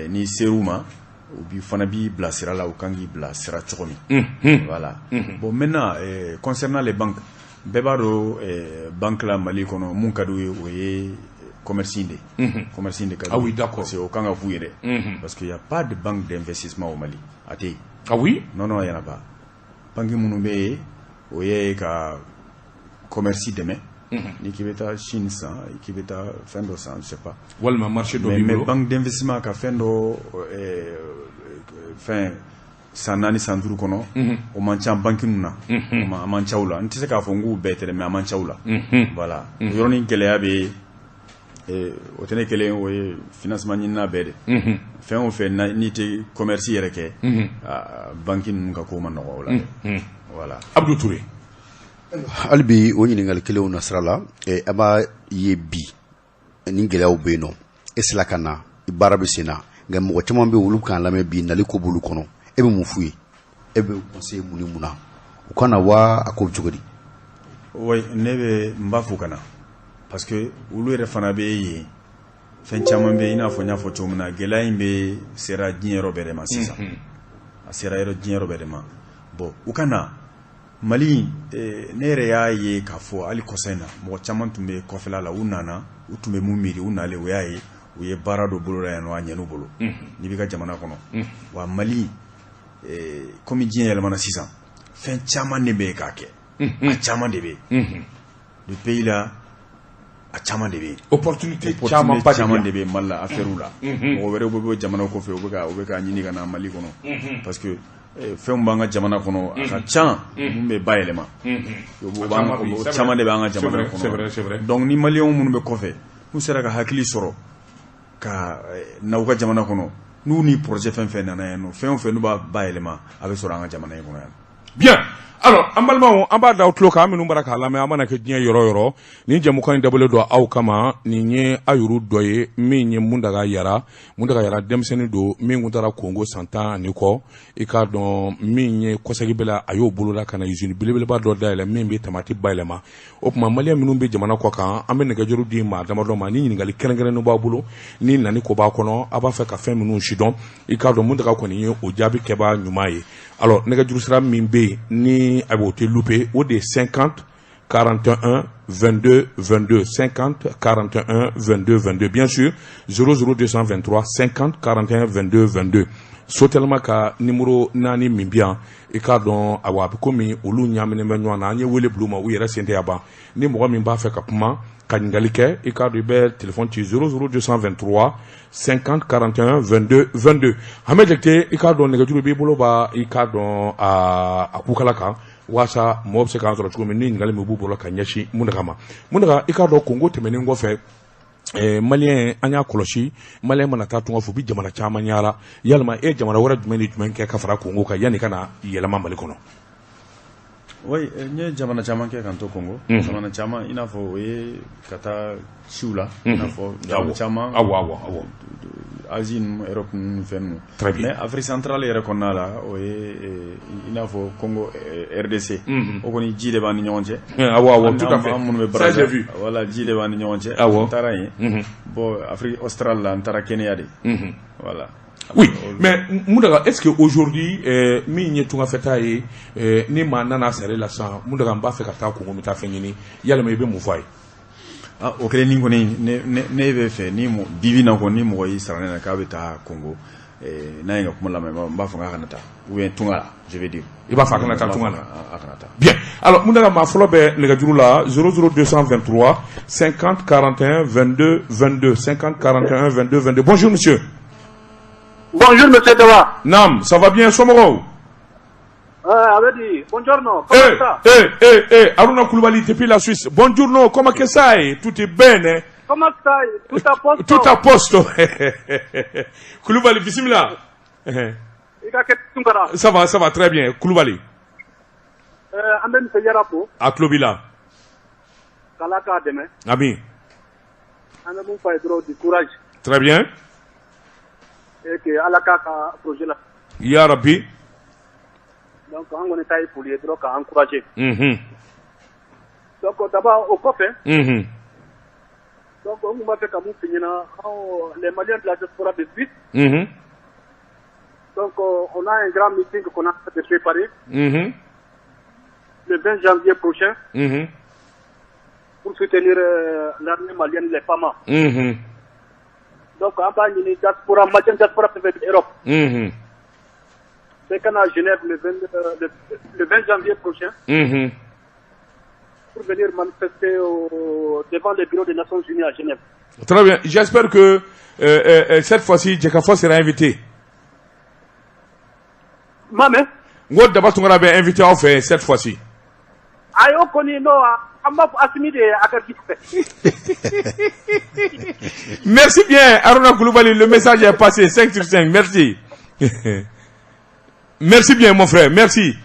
n'i ser'u ma, u bi fana b'i bila sira la, u kan k'i bila sira cogo min. Voilà. Bon, maintenant, concernant les banques, bɛɛ b'a dɔn banque la Mali kɔnɔ, mun ka d'u ye, o ye commerce de ye. Commerce de ka d'u ye. Ah oui, d'accord. Parce que o kan ka f'u ye dɛ, parce que y a pas de banque d'investissement au Mali, a tɛ yen. Ah oui? Non, non, y en a pas. Banque minnu bɛ yen, o ye ka commerce dɛmɛ, ni k'i bɛ taa Chine san, k'i bɛ taa fɛn dɔ san, je sais pas. Walima marché dɔ b'i mais bolo. Banque d'investissement ka fɛn dɔ fɛn san 4, san 5 kɔnɔ, o man ca banque ninnu na, a man ca u la. N tɛ se k'a fɔ n k'u bɛɛ tɛ dɛ, mais a man ca u la. Voilà, o yɔrɔnin gɛlɛya bɛ, o tɛ ne kelen, o ye financement ɲinina bɛɛ de. Fɛn o fɛn n'i tɛ commerce yɛrɛ kɛ, banque ninnu ka ko ma nɔgɔ o la dɛ. Voilà. Abdou Touré. Hali bi, o ɲininkali kelenw na sira la, an b'a ye bi ni gɛlɛyaw bɛ yen nɔ, e sera ka na, baara bɛ sen na, nka mɔgɔ caman bɛ yen, olu k'an lamɛn bi, nali ko b'olu kɔnɔ. E bɛ mun f'u ye? E bɛ conseiller mun ni mun na u ka na wa? A ko bɛ cogo di? Oui, ne bɛ n b'a f'u ka na, parce que olu yɛrɛ fana bɛ yen, fɛn caman bɛ yen. I n'a fɔ n y'a fɔ cogo min na, gɛlɛya in bɛ sera diɲɛ yɔrɔ bɛɛ de ma sisan, a sera yɔrɔ diɲɛ yɔrɔ bɛɛ de ma. Bon, u ka na Mali. Ne yɛrɛ y'a ye k'a fɔ hali kɔsa in na, mɔgɔ caman tun bɛ kɔfɛla la, u nana, u tun bɛ mun miiri, u nalen, u y'a ye u ye baara dɔ boloda yan nɔ, a ɲɛn'u bolo. N'i b'i ka jamana kɔnɔ wa, Mali, komi diɲɛ yɛlɛmana sisan, fɛn caman de bɛ yen k'a kɛ, a caman de bɛ yen. Le pays là, a caman de bɛ yen. Opportunité caman ba de bɛ caman yan. De bɛ Mali la affaire la. Mɔgɔ wɛrɛw bɛ bɔ jamana kɔfɛ, u bɛ ka ɲini ka na Mali kɔnɔ, parce que fɛnw b'an ka jamana kɔnɔ, a ka ca mun bɛ bayɛlɛma. O caman de b'an ka jamana C'est vrai, c'est vrai. kɔnɔ. Donc ni maliyɛnw minnu bɛ kɔfɛ, n'u sera ka hakili sɔrɔ ka na u ka jamana kɔnɔ, n'u ni projet fɛn fɛn nana yan nɔ, fɛn o fɛn n'u b'a bayɛlɛma, a bɛ sɔrɔ an ka jamana in kɔnɔ yan. Bien. Alors, an balimaw, an b'a da aw tulo kan, an minnu bara k'a lamɛn, an mana kɛ diɲɛ yɔrɔ yɔrɔ, nin jɛmukan in dabɔlen don aw kama. Nin ye aw yɛrɛ dɔ ye min ye Muntaga Yara. Muntaga Yara denmisɛnnin don min kun taara Kongo san 10 ani kɔ. I k'a dɔn min ye kɔsɛgi bɛɛ la, a y'o boloda ka na usine belebeleba dɔ dayɛlɛ min bɛ tamati bayɛlɛma. O tuma, maliyɛn minnu bɛ jamana kɔ kan, an bɛ nɛgɛjuru di maa damadɔ ma ni ɲininkali kɛrɛnkɛrɛnnen b'aw bolo, ni nani ko b'a kɔnɔ, a b'a fɛ ka fɛn minnu sidɔn. I k'a dɔn Muntaga kɔni ye o jaabi kɛbaa ɲuman ye. Alors, nɛgɛjuru sira min bɛ yen ni a b'o tɛ louper, o de ye 50 41 22 22, 50 41 22 22, bien sûr 00 223 50 41 22 22. Sotelma ka numéro naani min bɛ yan, i k'a dɔn, awa, a bɛ komi olu ɲaaminen bɛ ɲɔgɔn na. An ye wele bila u ma, u yɛrɛ sen tɛ yan ban. Ni mɔgɔ min b'a fɛ ka kuma ka ɲininkali kɛ, i k'a dɔn, i bɛ téléphone ci 00 223 50 41 22 22. Hamɛ Jakite, i k'a dɔn nɛgɛjuru b'i bolo ba, i k'a dɔn a kukala kan walasa mɔgɔ bɛ se k'an sɔrɔ cogo min ni ɲininkali min b'u bolo ka ɲɛsin Muntaga ma. Muntaga, i k'a dɔn Kongo tɛmɛnen kɔfɛ, maliyɛn, an y'a kɔlɔsi, maliyɛn mana taa tunga fɛ, u bɛ jamana caman yaala. Yalima e ye jamana wɛrɛ jumɛn ni jumɛn kɛ ka fara Kongo kan yanni ka na yɛlɛma Mali kɔnɔ? Oui, n ye jamana caman kɛ k'an to Congo. Jamana caman, i n'a fɔ o ye ka taa siw la, i n'a fɔ jamana caman. Awɔ awɔ awɔ Asie ninnu, Europe ninnu, fɛn ninnu. Très bien. Mais Afrique centrale yɛrɛ kɔnɔna la, o ye i n'a fɔ Congo RDC. O kɔni, ji de b'an ni ɲɔgɔn cɛ. Awɔ awɔ, tout à fait. An minnu bɛ Ça, j'ai vu. Voilà, ji de b'an ni ɲɔgɔn cɛ. N taara yen. Bon, Afrique australe la, n taara Kenya de. Voilà. Oui, mais Muntaga, est-ce que aujourd'hui min ye tungafɛta ye, ni maa nana sariya la sisan, Muntaga, n b'a fɛ ka taa Kongo, n bɛ taa fɛn ɲini, yalima i bɛ mun fɔ a ye? Ah, o kɛlen ni kɔni, ne bɛ fɛ ni bibi na kɔni, ni mɔgɔ y'i sara ne na k'a bɛ taa Congo, n'a ye n ka kuma lamɛn, n b'a fɔ k'a kana taa, ou bien tunga la, je vais dire. I b'a fɔ a kana taa tunga la. A kana taa. Bien. Alors, Muntaga, maa fɔlɔ bɛ nɛgɛjuru la 00223 50 41 22 22, 50 41 22 22. Bonjour monsieur. Bonjour, monsieur Daba. Naam, ça va bien, somɔgɔw? Avedi, buongiorno, come sta? Eh, eh, eh, Aruna Koulibaly depuis la Suisse. Buongiorno, come che stai? Tutto bene? Come stai? Tutto a posto? Tout à posto. Koulibaly, bismillah. I ka kɛ Tunkara. Ça va, ça va très bien. Koulibaly, An bɛ monsieur Yara fo, a tulo b'i la. k'Ala k'a dɛmɛ. Ami. An bɛ mun f'a ye dɔrɔn, du courage. Très bien. Et que Ala k'a ka projet la. Ya Rabbi. Donc an kɔni ta ye foli ye dɔrɔn k'a encourager. Donc Daba, o kɔfɛ, donc n tun b'a fɛ ka mun f'i ɲɛna, anw les Maliens de la diaspora de Suisse, donc on a un grand meeting qu'on a de préparer le 20 janvier prochain pour soutenir l'armée malienne, les FAMA. Donc an b'a ɲini diaspora malien, diaspora fɛn fɛn bɛ Europe, bɛɛ ka na Genève le 20 janvier prochain pour venir manifester devant les bureaux des Nations Unies à Genève. Très bien. J'espère que cette fois-ci, Djekafo sera invité. Ma mɛn. N ko Daba Tunkara bɛ invité aw fɛ cette fois-ci. A y'o kɔni, non, an b'a fɔ Asimi de ye a ka fɛ. Merci bien, Aruna Koulibaly. Le message est passé. 5 sur 5. Merci. Merci bien, mon frère. Merci.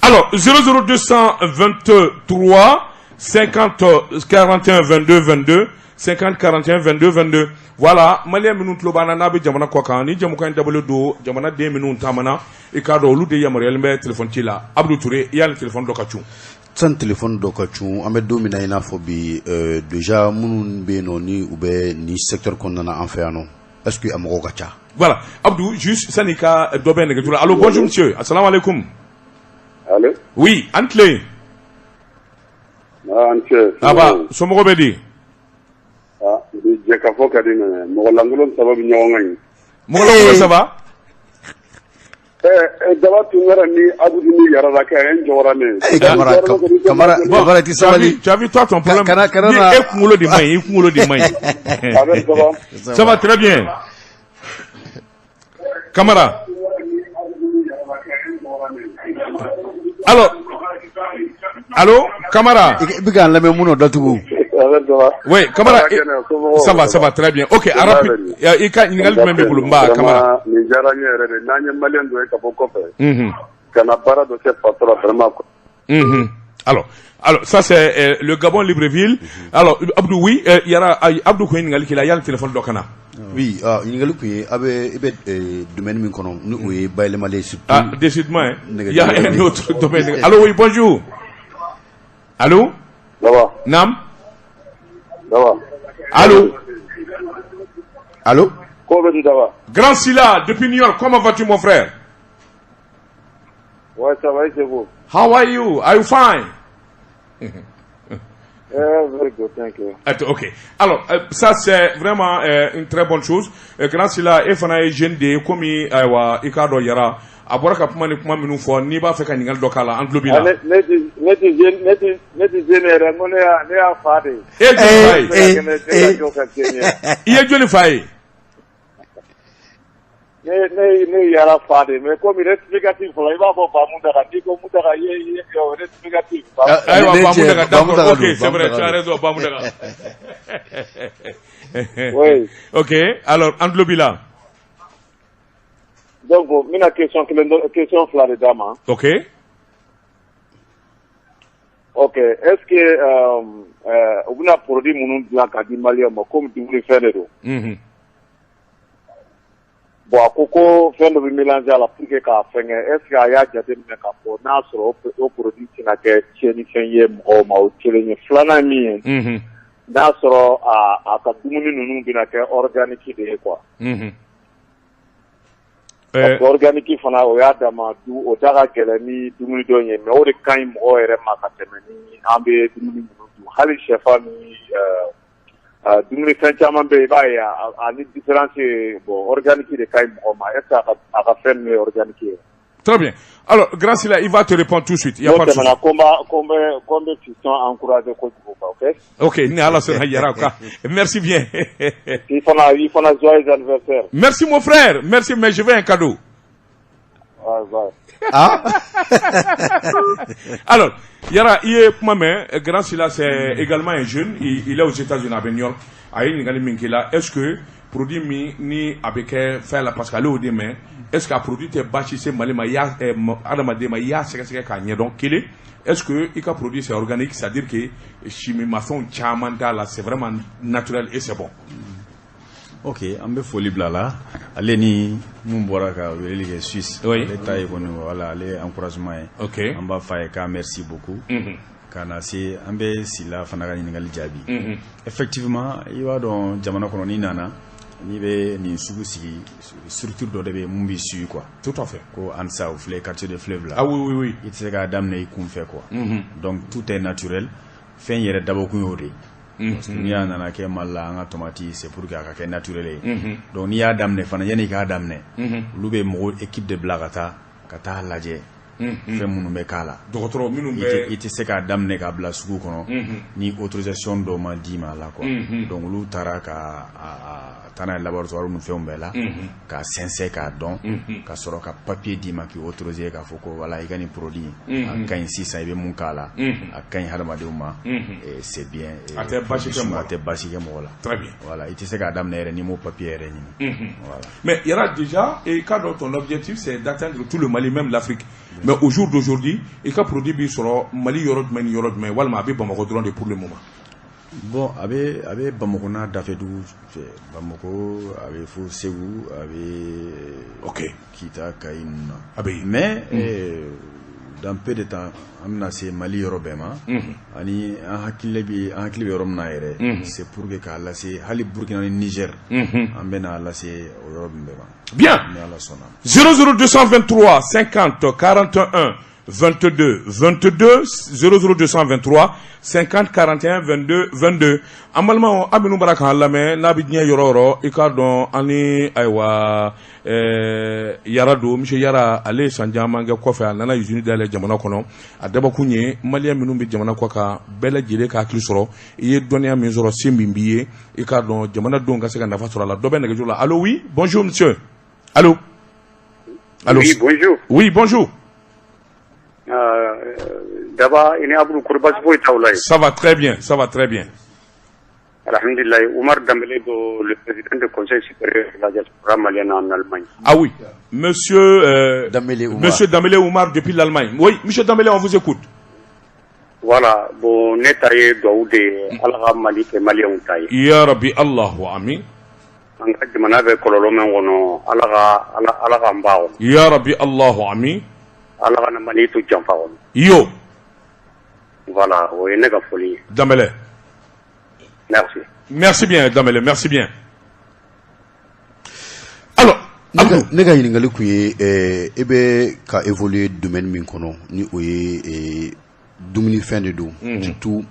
Alors, 00223 50 41 22 22, 50 41 22 22. Voilà, maliyɛn minnu tulo b'an na n'a bɛ jamana kɔ kan, ni jamukan in dabɔlen don jamanaden minnu taamana, i k'a dɔn olu de yamaruyalen bɛ téléphone ci la. Abdou Touré, i y'a ni téléphone dɔ ka cun. San téléphone dɔ ka cun, an bɛ don min na i n'a fɔ bi, déjà minnu bɛ yen nɔ ni u bɛ nin secteur kɔnɔna na an fɛ yan nɔ, est ce que a mɔgɔw ka ca? Voilà, Abdou, juste sani ka dɔ bɛ nɛgɛjuru la. Allo, bonjour monsieur, assalamu alaikum. Allo. Oui, an tile. Ah, an cɛ. Aba, somɔgɔw bɛ di? Ah, bi jɛkafɔ ka di mɛ mɔgɔ lankolon saba bɛ ɲɔgɔn kan yen. Mɔgɔ lankolon saba? Daba Tunkara ni Abudu ni Yarala kɛ n jɔra ne. Eh, Kamara, Kamara, Kamara, ti sabali. Tu as vu, toi, ton problème. Kana Ni e kunkolo de man ɲi, i kunkolo de man ɲi. Avec ça va? Ça va très bien. Kamara. Alors, allo, Kamara. I bɛ k'an lamɛn mun na datugu. Oui, Kamara, ça va, ça va très bien. Ok, rapide. I ka ɲininkali jumɛn b'i bolo? N ba Kamara. Nin diyara n ye yɛrɛ de. N'an ye Malien dɔ ye ka bɔ kɔfɛ ka na baara dɔ kɛ faso la, vraiment. Alors, ça c'est le Gabon Libreville. Alors, Abdou, oui, Yara, Abdou ko ɲininkali k'i la, yanni téléphone dɔ ka na. Oui, ɲininkali kun ye a bɛ i bɛ domaine min kɔnɔ, ni o ye bayɛlɛmali ye surtout. Ah, décidément, hein. Il y a un autre domaine. Allô, oui, bonjour. Allô? Ça va? Nam? Ça va? Allô? Allô? Ko bɛ di, Daba? Grand Silla, depuis New York, comment vas-tu, mon frère? Ouais, ça va, et c'est vous? How are you? Are you fine? Yeah, very good, thank you. Attends, ok. Alors, ça c'est vraiment une très bonne chose. Grand Silla, e fana ye jeune de ye komi ayiwa i k'a dɔn Yara a bɔra ka kuma ni kuma minnu fɔ, n'i b'a fɛ ka ɲininkali dɔ k'a la, an tulo b'i la. Ne ti jeune yɛrɛ, n ko ne y'a fa de ye. E ye joli fa ye? Ne ka jɔ ka jeune ye. I ye joli fa ye? Ne yɛrɛ fa de ye, mais komi rectificatif fɔlɔ, i b'a fɔ Bamudaga, n'i ko Mudaga, i ye rectificatif. Ayiwa, Bamudaga, d'accord, ok, c'est vrai, tu as raison, Bamudaga. Oui. Ok, alors an tulo b'i la. Donc n bɛna question kelen, question fila de d'a ma. Ok. Ok, est-ce que u bɛna produit minnu dilan ka di Maliyɛnw ma, komi dumunifɛn de don. Bon, a ko ko fɛn dɔ bɛ mélanger a la pour que k'a fɛngɛ, est ce que a y'a jateminɛ k'a fɔ n'a sɔrɔ o produit tɛna kɛ tiɲɛnifɛn ye mɔgɔw ma? O kelen ye. Filanan ye min ye, n'a sɔrɔ a ka dumuni ninnu bɛna kɛ organique de ye quoi. Parce que organique fana, o y'a dama du, o da ka gɛlɛn ni dumuni dɔ ye, mais o de ka ɲi mɔgɔw yɛrɛ ma ka tɛmɛ ni an bɛ dumuni minnu dun. Hali sɛfan ni dumunifɛn caman bɛ yen, i b'a ye a ni différence ye. Bon, organique de ka ɲi mɔgɔ ma. Est ce que a ka fɛn ninnu ye organique ye? Très bien. Alors, Grand Silla, il va te répondre tout de suite. Il y a pas de souci. Ko n bɛ fiston encourager kojugu quoi, ok? Ok, ni Ala sɔnna Yara quoi. Merci bien. I fana, joyeux anniversaire. Merci mon frère. Merci, mais je veux un cadeau. Ouais, bye. Ah. Alors, Yara, i ye kuma mɛn, Grand Silla, c'est également un jeune, il est aux États-Unis, à New York. A ye ɲininkali min k'i la, est-ce que produit min ni a bɛ kɛ fɛn la, parce que ale y'o de mɛn, est-ce que a produit tɛ baasi se Mali ma, i y'a adamaden ma, i y'a sɛgɛsɛgɛ k'a ɲɛdɔn? Kelen, est-ce que i ka produit c'est organique, c'est-à-dire que chimimafɛnw caman t'a la, c'est vraiment naturel et c'est bon? Ok, an bɛ foli bila la ale ni mun bɔra ka weleli kɛ Suisse. Ale ta ye kɔni, voilà, ale ye encouragement ye. An b'a f'a ye k'a merci beaucoup. Ka na se an bɛ Sila fana ka ɲininkali jaabi. Effectivement, i b'a dɔn jamana kɔnɔ, n'i nana n'i bɛ nin sugu sigi, structure dɔ de bɛ yen mun b'i suit quoi. Tout à fait. Ko ANSA, o filɛ quartier de fleuve la. Ah oui oui oui. I tɛ se k'a daminɛ i kun fɛ quoi. Donc tout est naturel. Fɛn yɛrɛ dabɔkun y'o de ye. Parce que n'i y'a nana kɛ Mali la, an ka tomati, c'est pour que a ka kɛ naturel ye. Donc n'i y'a daminɛ fana, yanni i k'a daminɛ, olu bɛ mɔgɔw équipe de bila ka taa lajɛ fɛn minnu bɛ k'a la. Dɔgɔtɔrɔ minnu bɛ, i tɛ se k'a daminɛ k'a bila sugu kɔnɔ ni autorisation dɔ ma d'i ma a la quoi. Donc olu taara ka taa n'a ye laboratoire ni fɛnw bɛɛ la k'a sɛnsɛn k'a dɔn, ka sɔrɔ ka papier d'i ma k'i autoriser k'a fɔ ko voilà, i ka nin produit a ka ɲi sisan, i bɛ mun k'a la, a ka ɲi hadamadenw ma, c'est bien. A tɛ baasi kɛ mɔgɔ la. A tɛ baasi kɛ mɔgɔ la. Très bien. Voilà, i tɛ se k'a daminɛ yɛrɛ n'i m'o papier yɛrɛ ɲini, voilà. Mais Yara, déjà, et quand ton objectif c'est d'atteindre tout le Mali, même l'Afrique. Mais au jour d'aujourd'hui, i ka produit b'i sɔrɔ Mali yɔrɔ jumɛn ni yɔrɔ jumɛn, walima a bɛ Bamakɔ dɔrɔn de pour le moment? Bon, a bɛ Bamakɔ n'a dafɛ dugu fɛ. Bamakɔ, a bɛ fo Segu, a bɛ Kita, Kayi ninnu na. A bɛ yen. Mais dans peu de temps, an bɛna se Mali yɔrɔ bɛɛ ma. Ani an hakili bɛ yɔrɔ min na yɛrɛ, c'est pour que k'a lase hali Burkina ni Niger. An bɛna lase o yɔrɔ min bɛɛ ma. Bien. Ni Ala sɔnna. 00223 50 41 22 22, 00223 50 41 22 22. An balimaw, aw minnu bɔra k'an lamɛn n'a bɛ diɲɛ yɔrɔ o yɔrɔ, i k'a dɔn an ni ayiwa Yara don, monsieur Yara, ale ye san caman kɛ kɔfɛ, a nana usine dayɛlɛ jamana kɔnɔ. A dabɔkun ye Malien minnu bɛ jamana kɔ kan bɛɛ lajɛlen ka hakili sɔrɔ, i ye dɔnniya min sɔrɔ, se min b'i ye, i k'a dɔn jamanadenw ka se ka nafa sɔrɔ a la. Dɔ bɛ nɛgɛjuru la. Allo, oui, bonjour monsieur. Allo, allo? Oui, bonjour. Oui, bonjour. Daba, i ni Abdou, kɔri baasi foyi t'aw la yen? Ça va très bien, ça va très bien. Alhamdulillah, Oumar Dambélé, le président du Conseil supérieur de la diaspora malienne en Allemagne. Ah oui, monsieur Dambélé Oumar. Monsieur Dambélé Oumar depuis l'Allemagne. Oui, monsieur Dambélé, on vous écoute. Voilà, bon, ne ta ye duwawu de ye, Ala ka Mali kɛ maliyɛnw ta ye. Ya Rabbi, Allahu amin. An ka jamana bɛ kɔlɔlɔ min kɔnɔ, Ala ka Ala Ala k'an b'a kɔnɔ. Ya Rabbi, Allahu amin. Ala kana Mali to janfa kɔnɔ. Yo. Voilà, o ye ne ka foli ye. Dambélé. Merci. Merci bien, Dambélé, merci bien. Alors, Ne ka ɲininkali kun ye, e bɛ ka évoluer domaine min kɔnɔ, ni o ye dumunifɛn de don, surtout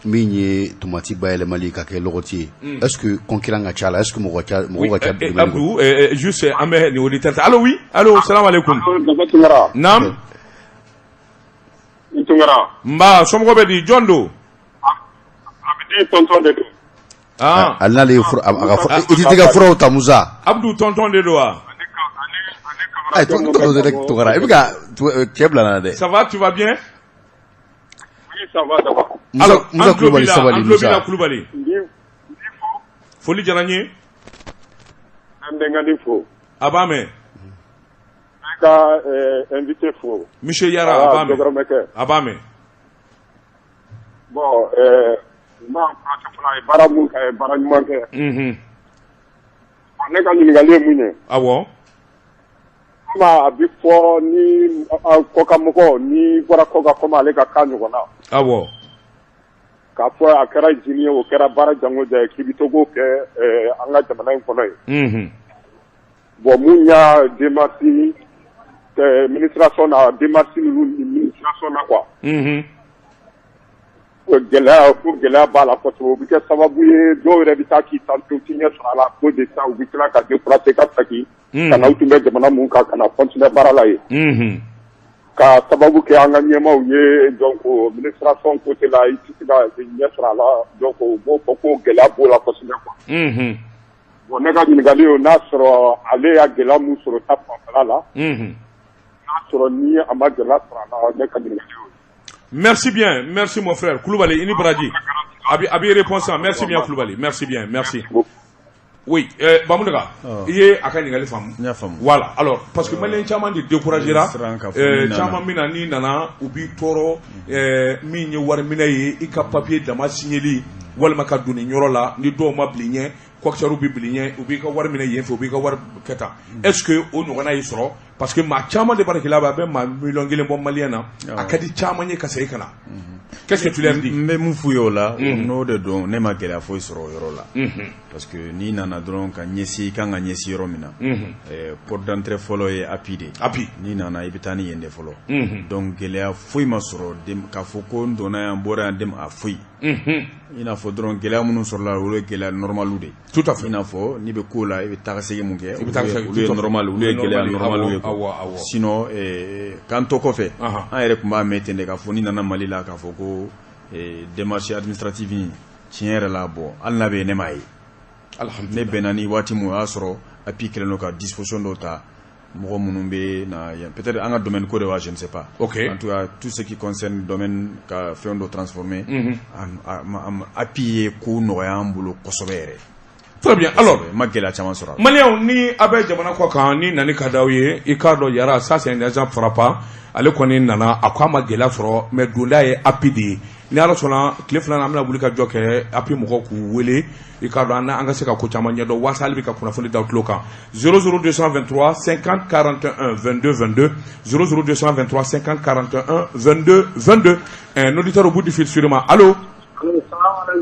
min ye tomati bayɛlɛmali ka kɛ lɔgɔti ye, est ce que concurrent ka ca la, est ce que mɔgɔ ca, mɔgɔw ka ca domaine kɔnɔ? Abdou, juste an bɛ nin auditeur ta. Allo, oui, allo, salam alaikum. Tunkara. Naam. Tunkara. Nba, somɔgɔw bɛ di? Jɔn don? Abidi tonton de don. Ah. Ale n'ale ye fura, a ka fura, i tɛ ka furaw ta, Musa. Abdou tonton de don wa? Ayi, tonton tɛ dɛ, Tunkara, i bɛ ka cɛ bila na dɛ. Ça va, tu vas bien? Oui, ça va, ça va. Musa, Musa Kulubali, sabali. An tulo b'i la. Musa. Kulubali. N b'i fo. Foli diyara n ye. N denkɛnin fo. A b'a mɛn. N ka invité fo. Monsieur Yara, a b'a mɛn. Dɔgɔrɔmɛkɛ. A b'a mɛn. Bon, n b'a encouragé fana, a ye baara mun kɛ, a ye baara ɲuman kɛ. Ne ka ɲininkali ye mun ye? Awɔ. Komi a bɛ fɔ ni kɔkanmɔgɔ ni bɔra kɔkan, komi ale ka cas ɲɔgɔn na. K'a fɔ a kɛra jini ye, o kɛra baara jango ja ye, k'i bɛ to k'o kɛ an ka jamana in kɔnɔ yen. Bon, mun y'a démarche administration na, démarche ninnu administration na quoi. Gɛlɛya ko gɛlɛya b'a la kosɛbɛ, o bɛ kɛ sababu ye dɔw yɛrɛ bɛ taa k'i tan to, ti ɲɛ sɔrɔ a la ko de sa, u bɛ tila ka décourager ka segin ka na u tun bɛ jamana mun kan, ka na continuer baara la yen. Ka sababu kɛ an ka ɲɛmaaw ye, donc administration côté la, i tɛ se ka ɲɛ sɔrɔ a la, donc u b'o fɔ ko gɛlɛya b'o la kosɛbɛ quoi. Bon, ne ka ɲininkali ye, n'a sɔrɔ ale y'a gɛlɛya mun sɔrɔ ta fanfɛla la, n'a sɔrɔ ni a ma gɛlɛya sɔrɔ a la, ne ka ɲininkali y'o ye. Merci bien, merci mon frère. Koulibaly, ini baraji. Abi abi réponse, merci bien Koulibaly, merci bien, merci. Oui, Bamunaga, i ye a ka ɲininkali faamu? N y'a faamu. Voilà, alors parce que malien caman de découragera, siran ka fɔ n'i nana. Caman min na n'i nana u b'i tɔɔrɔ, min ye wari minɛ ye, i ka papier dama signeli walima ka don nin yɔrɔ la, ni dɔw ma bila i ɲɛ, coxeur bɛ bila i ɲɛ, u b'i ka wari minɛ yen fɛ, u b'i ka wari kɛ tan. Est-ce que o ɲɔgɔnna y'i sɔrɔ? Parce que maa caman de baarakɛla bɛ, a bɛ maa 1 million bɔ malien na, a ka di caman ye ka segin ka na. Qu'est-ce que tu leur dis? N bɛ mun f'u ye o la, n'o de don, ne ma gɛlɛya foyi sɔrɔ o yɔrɔ la. Parce que n'i nana dɔrɔn ka ɲɛsin, i kan ka ɲɛsin yɔrɔ min na, porte d'entrée fɔlɔ ye API de ye. API. N'i nana, i bɛ taa ni yen de fɔlɔ. Donc gɛlɛya foyi ma sɔrɔ k'a fɔ ko n donna yan, n bɔra yan, dem a foyi. I n'a fɔ dɔrɔn gɛlɛya minnu sɔrɔla, olu ye gɛlɛya normalu de ye. Tout à fait. I n'a fɔ n'i bɛ ko la, i bɛ taa ka segin mun kɛ, I bɛ taa ka segin, olu ye tout à fait. normal, olu ye gɛlɛya normal ye quoi. Awɔ, awɔ. Sinon, k'an to kɔfɛ, an yɛrɛ tun b'a mɛn ten de k'a fɔ n'i nana Mali la, k'a fɔ ko démarche administrative in, tiɲɛ yɛrɛ la, bon, hali n'a bɛ yen, ne m'a ye. Alhamdulillah. Ne bɛnna ni waati min, o y'a sɔrɔ API kɛlen don ka disposition dɔw ta, mɔgɔ minnu bɛ na yan, peut-être an ka domaine ko de wa, je ne sais pas. En tout cas, tout ce qui concerne domaine ka fɛn dɔ transformer, API ye ko nɔgɔya an bolo kosɛbɛ yɛrɛ. Très bien. Alors, Kosɛbɛ. N ma gɛlɛya caman sɔrɔ a la. Maliyɛnw, ni a bɛ jamana kɔ kan, ni nani ka d'aw ye, i k'a dɔn Yara, ça c'est un exemple frappant. Ale kɔni nana, a ko a ma gɛlɛya sɔrɔ, mais donda ye API de ye. Ni Ala sɔnna, tile 2 na, an bɛna wuli ka jɔ kɛ API mɔgɔw k'u wele, i k'a dɔn an ka se ka ko caman ɲɛdɔn waasa hali bi ka kunnafoni da tulo kan. 00223 50 41 22 22, 00223 50 41 22 22. Un auditeur au bout du fil sûrement. Allô?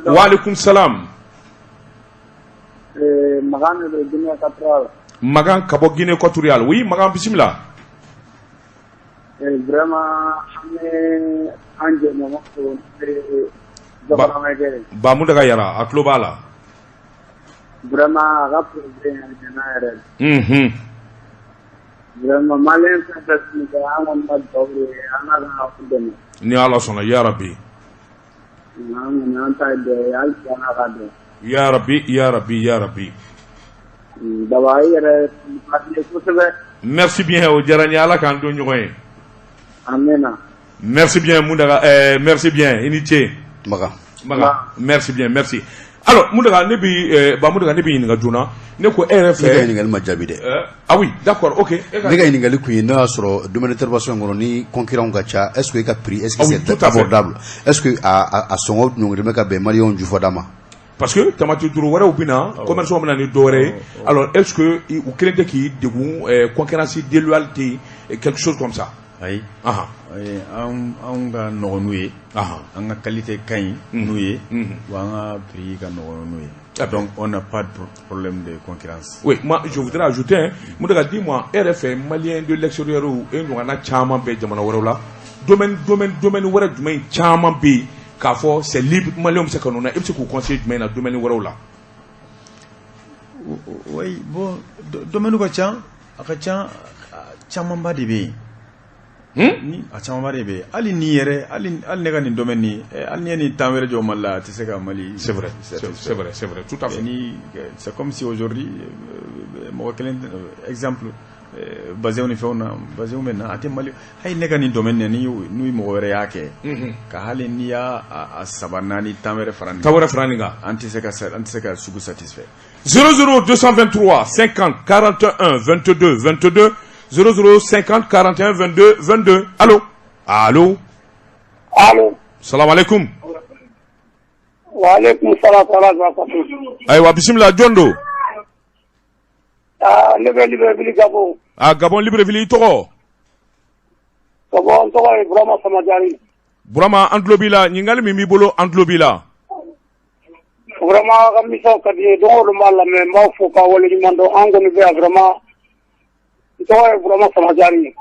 Wa alaikum salam. Magan de don, Guinée équatoriale. Magan ka bɔ Guinée équatoriale. Oui, Magan, bisimila. Vraiment, an bɛ an jɛɲɔgɔn fo, n'o ye Jɔkɔrɔmɛkɛ ye. Bamudaga Yara, a tulo b'a la. Vraiment, a ka projet in a ɲɛna yɛrɛ de. Vraiment, malien fɛn fɛn bɛ nin kɛ, an kɔni ka dugawu de ye Ala ka u dɛmɛ. Ni Ala sɔnna, ya Rabbi. An kɔni, an ta ye dugawu ye hali bi, Ala ka dɛmɛ. Ya Rabbi, ya Rabbi, ya Rabbi. Daba, i yɛrɛ ka di ye kosɛbɛ. Merci bien, o diyara n ye, Ala k'an don ɲɔgɔn ye. Amina. Merci bien Mundaga, merci bien, i ni ce. Magan. Magan, merci bien, merci. Alors Mountaga, ne bi Ba Mountaga, ne b'i ɲininka joona, ne ko e yɛrɛ fɛ. Ne ka ɲininkali ma jaabi dɛ. Ah oui, d'accord, ok. Ne ka ɲininkali kun ye, n'o y'a sɔrɔ domaine d'intervention in kɔnɔ ni concurrent ka ca, est ce que e ka prix, est ce que c'est abordable, est ce que a sɔngɔ ɲɔngiri bɛ ka bɛn maliyɛnw jufɔda ma? Parce que tamati duuru wɛrɛw bɛ na, commerçant bɛ na ni dɔ wɛrɛ ye. Alors est ce que u kelen tɛ k'i degun, concurrence déloyale tɛ yen, quelque chose comme ça? Ayi, anw ka nɔgɔn n'u ye, an ka qualité ka ɲi n'u ye, wa an ka prix ka nɔgɔn n'u ye. Donc on n'a pas de problème de concurrence. Oui, moi je voudrais ajouter, hein, Mountaga, dis-moi, e yɛrɛ fɛ, malien de l'extérieur, e ɲɔgɔnna caman bɛ jamana wɛrɛw la, domaine wɛrɛ jumɛn caman bɛ yen k'a fɔ c'est libre, maliyɛnw bɛ se ka n'o na, e bɛ se k'u conseiller jumɛn na domaine wɛrɛw la? Oui, bon, domaine ka ca, a ka ca, camanba de bɛ yen. Ni a camanba de bɛ yen. Hali ni yɛrɛ, hali ne ka nin domaine nin, hali ni ye nin temps wɛrɛ jɔ Mali la, a tɛ se ka Mali. C'est vrai, c'est vrai, c'est vrai, tout à fait. Ni c'est comme si aujourd'hui mɔgɔ kelen, exemple, bazɛnw ni fɛnw na, bazɛnw bɛ na, a tɛ Mali. Hali ne ka nin domaine nin, ni mɔgɔ wɛrɛ y'a kɛ, ka hali n'i y'a a saba, naani, 10 wɛrɛ fara nin kan, 10 wɛrɛ fara nin kan, an tɛ se ka sugu satisfait. 00 223 50 41 22 22, 00 50 41 22 22. Allô, allô? Allô? Salam alaikum. Wa alaikum salam wa rahmatulah. Ayiwa, bisimila, jɔn don? Aa, ne bɛ Libreville, Gabon. Ah, Gabon, Libreville, i tɔgɔ? Gabon, n tɔgɔ ye Burama Samadani. Burama, an tulo b'i la, ɲininkali min b'i bolo, an tulo b'i la. Vraiment, aw ka émission ka di n ye, don o don n b'a lamɛn, n b'aw fo k'aw waleɲuman dɔn. An kɔni bɛ yan vraiment, n tɔgɔ ye Burama Samadani.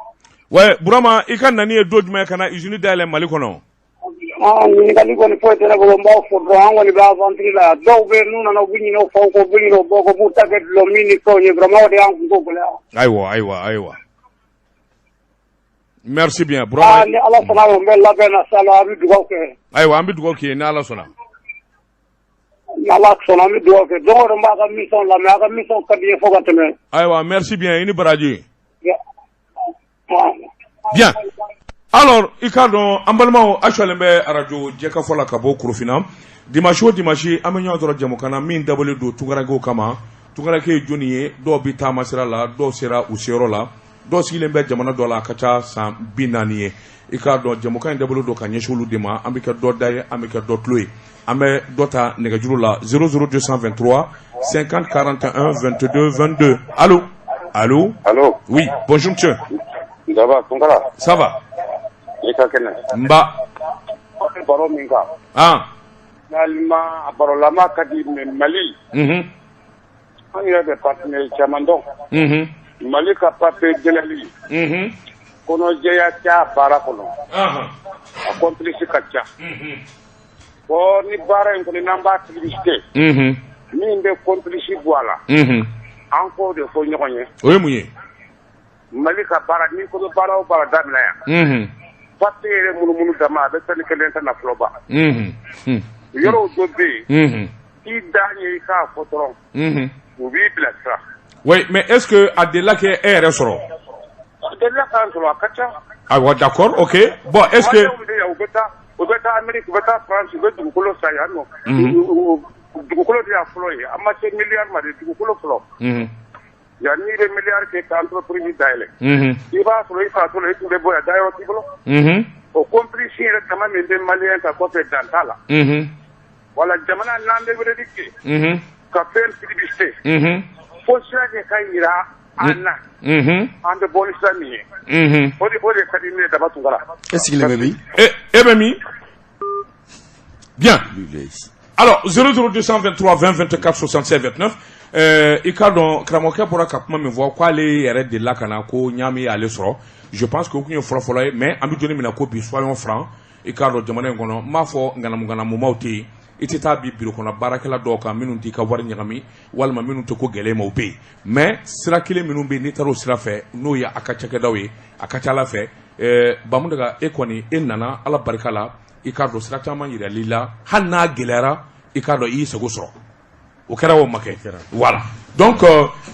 Ouais, Burama, i ka nani ye don jumɛn ka na usine dayɛlɛ Mali kɔnɔ? Ah, ɲininkali kɔni foyi tɛ ne bolo, n b'aw fo dɔrɔn. An kɔni bɛ aventure la yan, dɔw bɛ yen, n'u nana, u bɛ ɲinɛ u faw kɔ, u bɛ ɲinɛ u baw kɔ, u b'u ta kɛ dulɔ min ni fɛnw ye. Vraiment, o de y'an kunko gɛlɛya. Ayiwa, ayiwa, ayiwa, merci bien, Burama. Ah, ni Ala sɔnna, o n bɛ labɛn na sa la, an bɛ dugawu kɛ. Ayiwa, an bɛ dugawu k'i ye ni Ala sɔnna. Ni Ala sɔnna, an bɛ dugawu kɛ. Don o don n b'a ka émission lamɛn, a ka émission ka di n ye fo ka tɛmɛ. Ayiwa, merci bien, i ni baraji. Bien, alors i k'a dɔn, an balimaw, a sɔlen bɛ arajo Jɛkafɔ la ka bɔ Korofina. Dimanche o dimanche, an bɛ ɲɔgɔn sɔrɔ jɛmukan na min dabɔlen don tunkarankew kama. Tunkaranke ye jɔnni ye? Dɔw bɛ taama sira la, dɔw sera u seyɔrɔ la, dɔw sigilen bɛ jamana dɔ la, a ka ca san 40 ye. I k'a dɔn, jɛmukan in dabɔlen don ka ɲɛsin olu de ma. An bɛ kɛ dɔ da ye, an bɛ kɛ dɔ tulo ye. An bɛ dɔ ta nɛgɛjuru la: 00 223 50 41 22 22. Allo, allo? Allo? Oui, bonjour monsieur. Ça va, Tunkara? Ça va. I ka kɛnɛ? Nba. Aw bɛ baro min kan, finalement a barolama ka di, mais Mali, an yɛrɛ bɛ partenaire caman dɔn. Mali ka papier gɛlɛli, kɔnɔjɛya t'a baara kɔnɔ, a complice ka ca. Bon, ni baara in kɔni, n'an b'a publicité, min bɛ complice bɔ a la, an k'o de fɔ ɲɔgɔn ye. O ye mun ye? Mali ka baara, n'i ko bɛ baara o baara daminɛ yan, papier yɛrɛ munumunu dama, a bɛ tan ni kelen ta nafolo ban. Yɔrɔw dɔ bɛ yen, i dan ye i k'a fɔ dɔrɔn, u b'i bilasira. Oui, mais est-ce que a delila k'e yɛrɛ sɔrɔ? A delila k'an sɔrɔ, a ka ca. Ayiwa, d'accord, ok, bon, est-ce que Maliyɛnw bɛ yan, u bɛ taa Amérique, u bɛ taa France, u bɛ dugukolo san yan nɔ. Dugukolo de y'a fɔlɔ ye, an ma se miliyari ma de, dugukolo fɔlɔ. Yan, n'i bɛ miliyari kɛ ka entreprise dayɛlɛ, i b'a sɔrɔ i faso la, i tun bɛ bɔ yan, dayɔrɔ t'i bolo. O complice yɛrɛ dama min bɛ maliyɛn kan kɔfɛ, dan t'a la. Wala jamana n'an bɛ weleli kɛ ka fɛn publicité, fo sira de ka yira an na, an bɛ bɔ ni sira min ye. O de ka di ne ye, Daba Tunkara. E sigilen bɛ min? E bɛ min? Bien. Alors 00223 20 24 67 29. I k'a dɔn, karamɔgɔkɛ bɔra ka kuma min fɔ k'ale yɛrɛ delila ka na ko ɲaami y'ale sɔrɔ, je pense que o tun ye fɔlɔ-fɔlɔ ye. Mais an bɛ don min na ko bi, soyons francs, i k'a dɔn, jamana in kɔnɔ, n m'a fɔ ŋanamu ŋanamumaw tɛ yen, i tɛ taa bi bureau kɔnɔ baarakɛla dɔw kan minnu t'i ka wari ɲagami walima minnu tɛ ko gɛlɛn ma, o bɛ yen. Mais sira kelen minnu bɛ yen, n'i taara o sira fɛ, n'o ye a ka cakɛdaw ye, a ka ca Ala fɛ. Bamudaga, e kɔni, e nana Ala barika la, i k'a dɔn, sira caman yiral'i la, hali n'a gɛlɛyara, i k'a dɔn, i y'i sago sɔrɔ. O kɛra, o ma kɛ? Voilà. Donc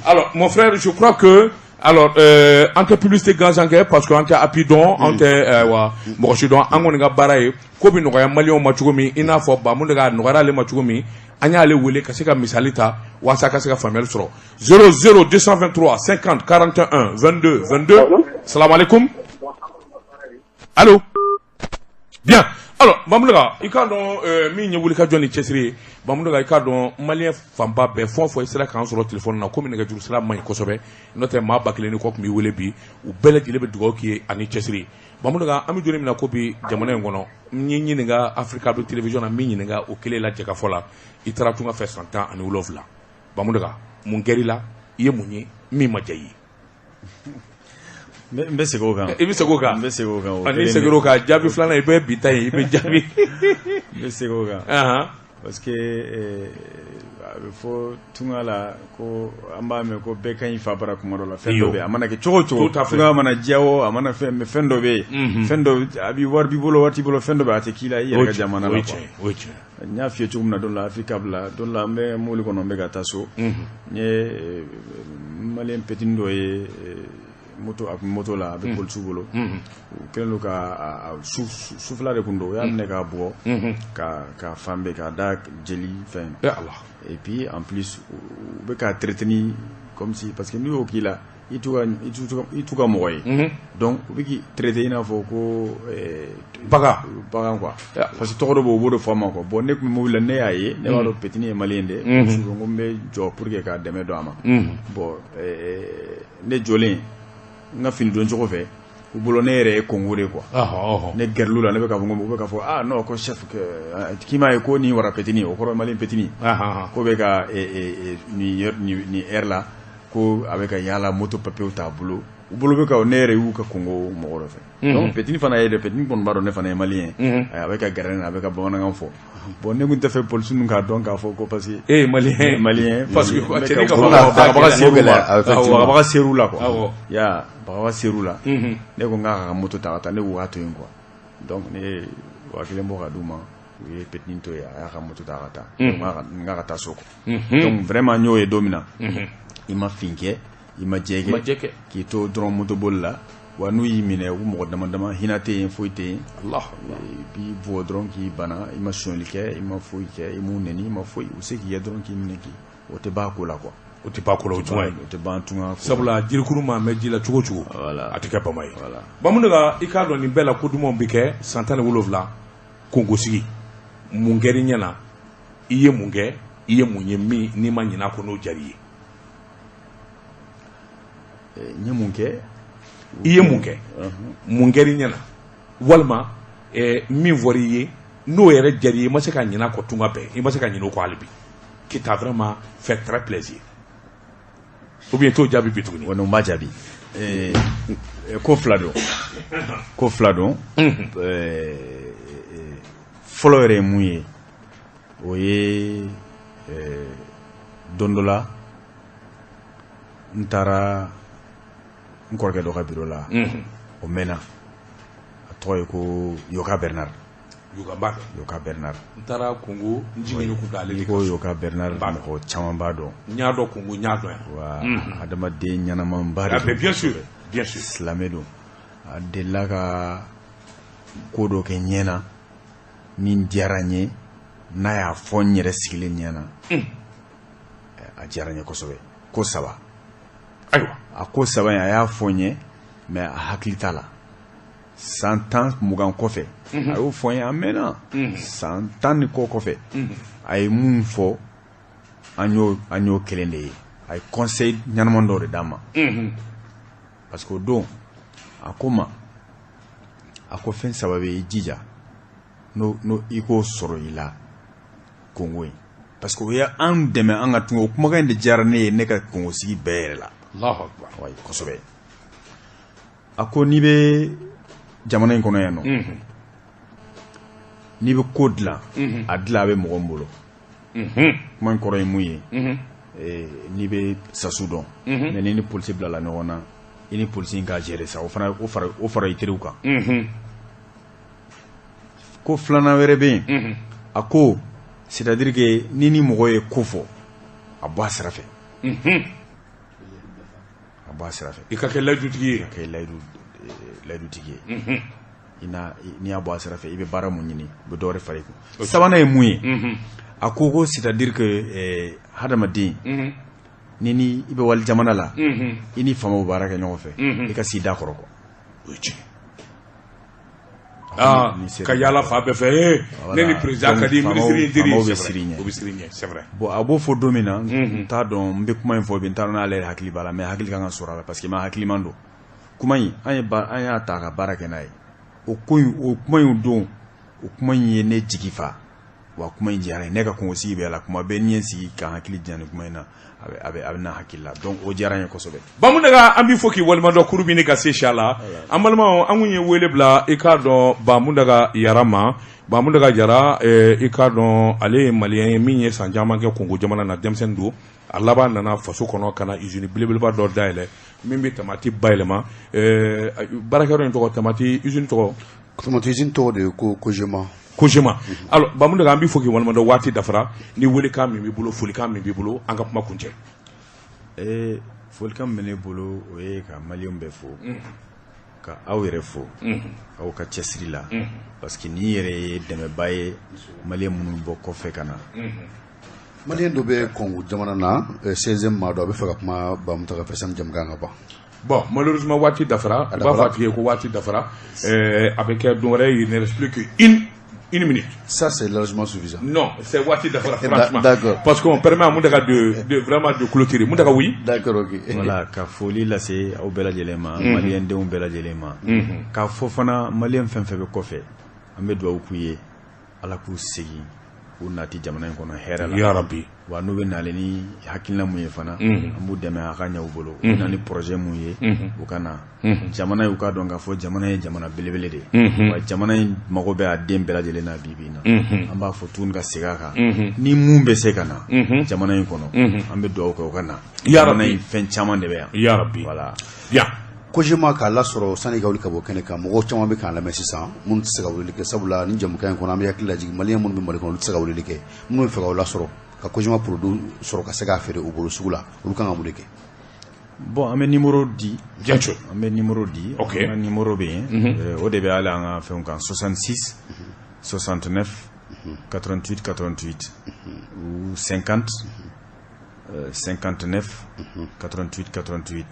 alors mon frère, je crois que Alors an tɛ publicité gansan kɛ parce que an tɛ appui dɔn, an tɛ wa mɔgɔ si dɔn. An kɔni ka baara ye ko bɛ nɔgɔya maliyɛnw ma cogo min, i n'a fɔ Bamuntaga nɔgɔyara ale ma cogo min, an y'ale wele ka se ka misali ta walasa ka se ka faamuyali sɔrɔ. 00 223 50 41 22 22. Salaamaaleykum, allo. Bien, alors Bamuntaga, i k'a dɔn min ye wulikajɔ ni cɛsiri ye. Bamuntaga, i k'a dɔn maliyɛn fanba bɛɛ, fɛn o fɛn i sera k'an sɔrɔ téléphone na, komi nɛgɛjuru sira man ɲi kosɛbɛ, n'o tɛ maa 1000 ni kɔ tun b'i wele bi, u bɛɛ lajɛlen bɛ dugawu k'i ye ani cɛsiri. Bamuntaga, an bɛ don min na ko bi, jamana in kɔnɔ, n ye ɲininka Africable télévision na, min ɲininka o kelen la jɛkafɔ la, i taara tunga fɛ san 17. Bamuntaga, mun kɛr'i la? I ye mun ye min ma diya i ye? N bɛ segin o kan. I bɛ segin o kan. N bɛ segin o kan. N'i seginna o kan, jaabi filanan, i bɛ bi ta ye, i bɛ jaabi. N bɛ segin o kan. Parce que a bɛ fɔ tunga la ko an b'a mɛn ko bɛɛ ka ɲi fa bara kuma dɔ la. Fɛn dɔ bɛ yen, a mana kɛ cogo o cogo, tunga mana diya o, a mana fɛn, mais fɛn dɔ bɛ yen, fɛn dɔ a b'i, wari b'i bolo, wari t'i bolo, fɛn dɔ bɛ yen, a tɛ k'i la i yɛrɛ ka jamana la quoi. O ye tiɲɛ. N y'a f'i ye cogo min na, don la Africable la, don la n bɛ mobili kɔnɔ, n bɛ ka taa so, n ye maliyɛn petini dɔ ye moto, a kun moto la, a bɛ polisiw bolo, u kɛlen don ka sufɛla de kun don, u y'a minɛ k'a bugɔ ka fan bɛɛ k'a da jeli fɛn. Et puis en plus u bɛ k'a traiter comme si, parce que n'u y'o k'i la, i t'u ka mɔgɔ ye, donc u bɛ k'i traiter i n'a fɔ ko bagan bagan quoi, parce que tɔgɔ dɔ bɛ yen, u b'o de fɔ a ma quoi. Bon, ne tun bɛ mobili la, ne y'a ye, ne b'a dɔn petini ye maliyɛn de ye, ko n bɛ jɔ pour que k'a dɛmɛ don a ma. Bon, ne jɔlen, n ka fini don cogo fɛ, u bolo ne yɛrɛ ye Kongo de quoi. Ne gɛrɛl'u la, ne bɛ k'a fɔ, u bɛ k'a fɔ ah non, ko chef, k'i m'a ye ko nin wara petini, o kɔrɔ maliyɛn petini, ko bɛ ka nin heure la, ko a bɛ ka yaala, moto papier t'a bolo, u bolo bɛ ka ne yɛrɛ y'u ka Kongo mɔgɔ dɔ fɛ. Donc petini fana ye dɛ, petini kɔni b'a dɔn ne fana ye maliyɛn ye, a bɛ ka gɛrɛ ne na, a bɛ ka bamanankan fɔ. Bon, ne tun tɛ fɛ polisi ninnu k'a dɔn k'a fɔ ko parce que e ye maliyɛn. Maliyɛn. Parce que cɛnin ka bagabaga ser'u ma, bagabaga ser'u la quoi, ya bagabaga ser'u la. Ne ko n k'a ka moto ta ka taa, ne k'u k'a to yen quoi. Donc ne ye 1000 bɔ ka d'u ma, u ye petini to yen, a y'a ka moto ta ka taa, n k'a ka taa so quoi. Donc vraiment n y'o ye don min na, i ma fin kɛ, i ma jɛ kɛ, k'i to dɔrɔn moto boli la, wa n'u y'i minɛ, u mɔgɔ dama dama, hinɛ tɛ yen, foyi tɛ yen, i b'i bugɔ dɔrɔn k'i bana, i ma sonyali kɛ, i ma foyi kɛ, i m'u nɛni, i ma foyi, u se k'i ye dɔrɔn k'i minɛ k'i, o tɛ ban ko la quoi. O tɛ ban ko la, o jumɛn ye? O tɛ ban tunga. Sabula jirikuru maa mɛn ji la cogo o cogo, a tɛ kɛ bama ye. Bamuntaga, i k'a dɔn nin bɛɛ la, ko dumanw bɛ kɛ san 17 Kongo sigi, mun kɛr'i ɲɛ na? I ye mun kɛ? I ye mun ye min n'i ma ɲinɛ a kɔ, n'o diyar'i ye? N ye mun kɛ? I ye mun kɛ? Mun kɛr'i ɲɛ na? Walima min fɔr'i ye n'o yɛrɛ diyar'i ye, i ma se ka ɲinɛ a kɔ tunga bɛɛ, i ma se ka ɲinɛ o kɔ hali bi, qui t'a vraiment fait très plaisir? Ou bien t'o jaabi bi tuguni? Wa n b'a jaabi. Ko fila don, ko fila don. Fɔlɔ yɛrɛ ye mun ye? O ye don dɔ la, n taara n kɔrɔkɛ dɔ ka biro la, o mɛnna, a tɔgɔ ye ko Yoka Bernard. Yoka Bernard. N taara Kongo, n jiginni kun t'ale de. Ko Yoka Bernard, mɔgɔ caman b'a dɔn. N y'a dɔn Kongo, n y'a dɔn yan. Wa adamaden ɲɛnamanba de don. Bien sûr, bien sûr. Silamɛ don. A delila ka ko dɔ kɛ ɲɛ na min diyara n ye, n'a y'a fɔ n yɛrɛ sigilen ɲɛ na, a diyara n ye kosɛbɛ. Ko saba. Ayiwa, a ko saba in, a y'a fɔ n ye, mais a hakili t'a la. San 10, 20 kɔfɛ a y'o fɔ n ye, a mɛnna, san 10 ni kɔ kɔfɛ a ye mun fɔ, an y'o kelen de ye. A ye conseil ɲɛnama dɔ de d'an ma, parce que o don a ko ma, a ko fɛn saba bɛ i jija n'o i k'o sɔrɔ i la Kongo ye, parce que o ye an dɛmɛ an ka tunga. O kumakan in de diyara ne ye ne ka Kongo sigi bɛɛ yɛrɛ la. Allahu akbar. Kosɛbɛ. A ko n'i bɛ jamana in kɔnɔ yan nɔ, n'i bɛ ko dilan, a dilan a bɛ mɔgɔ min bolo. Kuma in kɔrɔ ye mun ye? N'i bɛ sasu dɔn, mais n'i ni polisi bilala ɲɔgɔn na, i ni polisi in ka gérer sa, o fana o fara i teriw kan. Ko filanan wɛrɛ bɛ yen, a ko c'est à dire que ni mɔgɔ ye ko fɔ, a bɔ a sira fɛ. A bɔ a sira fɛ. I ka kɛ layidutigi ye. I ka kɛ layidutigi ye. I n'a n'i y'a bɔ a sira fɛ, i bɛ baara mun ɲini, u bɛ dɔ wɛrɛ fara i kun. Sabanan ye mun ye? A ko ko c'est à dire que hadamaden, ni ni i bɛ wali jamana la, i ni faamaw baara kɛ ɲɔgɔn fɛ, i ka s'i da kɔrɔ quoi. O ye tiɲɛ. Aa, ka yaala fan bɛɛ fɛ, ee, ne ni président ka di, ministre in teri. Faamaw bɛ siran i ɲɛ. O bɛ siran i ɲɛ, c'est vrai. Bon, a b'o fɔ don min na, n t'a dɔn n bɛ kuma in fɔ bi, n t'a dɔn n'ale yɛrɛ hakili b'a la, mais hakili kan ka sɔrɔ a la parce que maa hakiliman don. Kuma in, an ye ba an y'a ta ka baara kɛ n'a ye. O ko in, o kuma in don, o kuma in ye ne jigi fa. Wa kuma in diyara n ye. Ne ka kungo sigi bɛ a la, kuma bɛɛ ni ye n sigi ka n hakili jigin nin kuma in na, a bɛ na hakili la. Donc o diyara n ye kosɛbɛ. Bamundaga, an b'i fo k'i waleɲuman dɔn. Kuru bɛ ka se siya la, an balimaw, an kun ye wele bila, i k'a dɔn, Bamundaga Yara ma. Bamundaga Jara, i k'a dɔn, ale ye malien ye min ye san caman kɛ Kongo jamana na. Denmisɛnnin don, a laban nana faso kɔnɔ ka na usine belebeleba dɔ dayɛlɛ min bɛ tamati bayɛlɛma. Baarakɛyɔrɔ in tɔgɔ, tamati usine tɔgɔ? Tamati usine tɔgɔ de ye ko Kojema. Kojema. Alors Bamundaga, an b'i fo k'i waleɲuman dɔn. Waati dafara. Ni welekan min b'i bolo, folikan min b'i bolo, an ka kuma kuncɛ. Folikan min bɛ ne bolo, o ye ka maliyɛnw bɛɛ fo, ka aw yɛrɛ fo aw ka cɛsiri la, parce que nin yɛrɛ ye dɛmɛba ye maliyɛn minnu bɔ kɔfɛ ka na. Maliyɛn dɔ bɛ Kɔngo jamana na, 16e maa dɔ, a bɛ fɛ ka kuma Bamuntaga fɛ sani jamukan ka ban. Bon, malheureusement waati dafara. I b'a fɔ a tigi ye ko waati dafara, a bɛ kɛ don wɛrɛ. Il ne reste plus que une minute. Ça, c'est largement suffisant. Non, c'est waati dafara, franchement. D'accord. Parce qu'on permet à Mountaga de vraiment de clôturer. Mountaga, oui. D'accord, ok. Voilà, ka foli lase aw bɛɛ lajɛlen ma, maliyɛn denw bɛɛ lajɛlen ma, k'a fɔ fana maliyɛn fɛn fɛn bɛ kɔfɛ, an bɛ dugawu k'u ye, Ala k'u segin k'u nati jamana in kɔnɔ hɛrɛ la. Ya Rabbi. Wa n'u bɛ nalen ni hakilina mun ye fana, an b'u dɛmɛ a ka ɲɛ u bolo. U bɛ na ni projet mun ye, u ka na jamana ye, u k'a dɔn k'a fɔ jamana ye jamana belebele de ye, wa jamana in mago bɛ a den bɛɛ lajɛlen na bi bi in na. An b'a fɔ tuguni ka segin a kan, ni mun bɛ se ka na jamana in kɔnɔ, an bɛ dugawu kɛ u ka na. Ya Jamana Rabbi. in fɛn caman de bɛ yan. Ya Rabbi. Voilà. Bien. Kojema, k'a lasɔrɔ sani ka wuli ka bɔ kɛnɛ kan, mɔgɔw caman bɛ k'an lamɛn sisan minnu tɛ se ka weleli kɛ, sabula ni jamukan in kɔnɔ, an bɛ hakili lajigin maliyɛn minnu bɛ Mali kɔnɔ, olu tɛ se ka weleli kɛ. Minnu bɛ fɛ k'aw lasɔrɔ ka Kojema produit sɔrɔ ka se k'a feere u bolo sugu la, olu kan ka mun de kɛ? Bon, an bɛ numéro di. Bien sûr. An bɛ numéro di. Ok. An ka numéro bɛ yen. O de bɛ hali an ka fɛnw kan: 66 69 88 88 ou 50 59 88 88.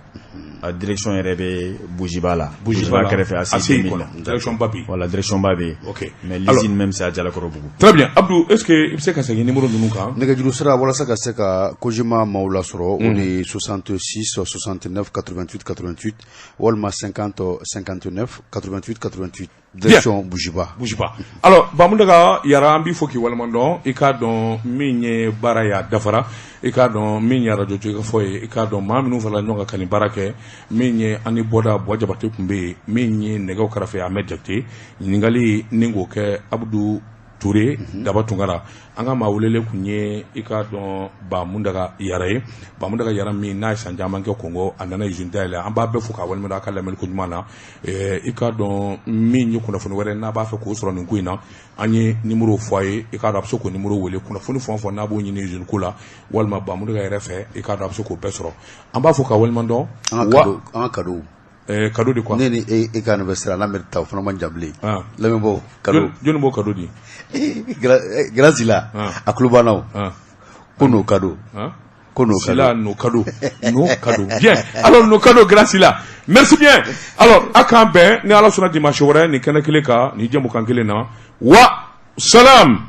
A direction yɛrɛ bɛ Bujiba la. Bujiba la. Kɛrɛfɛ, ACI ACI kɔnɔ. 2000. Direction ba bɛ yen. Voilà, direction ba bɛ yen. Ok. Mais Alors- l'usine même, c'est à Jalakɔrɔbugu. Très bien. Abdou, est-ce que i bɛ se ka segin numéro ninnu kan? Nɛgɛjuru sira walasa ka se ka Kojema maaw lasɔrɔ, o de ye 66 69 88 88 walima 50 59 88 88, direction Bujiba. Bujiba. Alors Bamundaga Yara, an b'i fo k'i waleɲuman dɔn. I k'a dɔn min ye baara ye, a dafara. I k'a dɔn min ye radio Jɛkafɔ ye, i k'a dɔn maa minnu farala ɲɔgɔn kan ka nin baara kɛ, min ye an ni bɔda Buwa Jabate tun bɛ yen, min ye nɛgɛw kɛrɛfɛ Ahmed Jakite, ɲininkali ni k'o kɛ Abdou Touré Daba Tunkara. An ka maa welelen tun ye, i k'a dɔn, Bamundaga Yara ye. Bamundaga Yara min n'a ye san caman kɛ Kongo, a nana usine dayɛlɛ. An b'a bɛɛ fo k'a waleɲuman dɔn a ka lamɛnni ko ɲuman na. I k'a dɔn min ye kunnafoni wɛrɛ n'a b'a fɛ k'o sɔrɔ nin ko in na, an ye numéro fɔ a ye. I k'a dɔn a bɛ se k'o numéro wele, kunnafoni fɛn o fɛn n'a b'o ɲini usine ko la walima Bamundaga yɛrɛ fɛ, i k'a dɔn a bɛ se k'o bɛɛ sɔrɔ. An b'a fɔ k'a waleɲuman dɔn. An ka cadeau, an ka cadeau. Cadeau de quoi? Ne ni e ka anniversaire, n'a bɛ taa, o fana man jan bilen. Ah. Lamɛnbaaw, cadeau. Jɔnni b'o cadeau di? Grâce la. Ah. A tulo b'an na o. Ah. Ko nos cadeaux. Ah. Ko nos Sila, cadeaux. Nos cadeaux. Nos cadeaux. Bien. Alors, nos cadeaux, grâce là. Merci bien. Alors, a k'an bɛn ni Ala sɔnna dimanche wɛrɛ, nin kɛnɛ kelen kan, nin jɛmukan kelen na. Wa salam.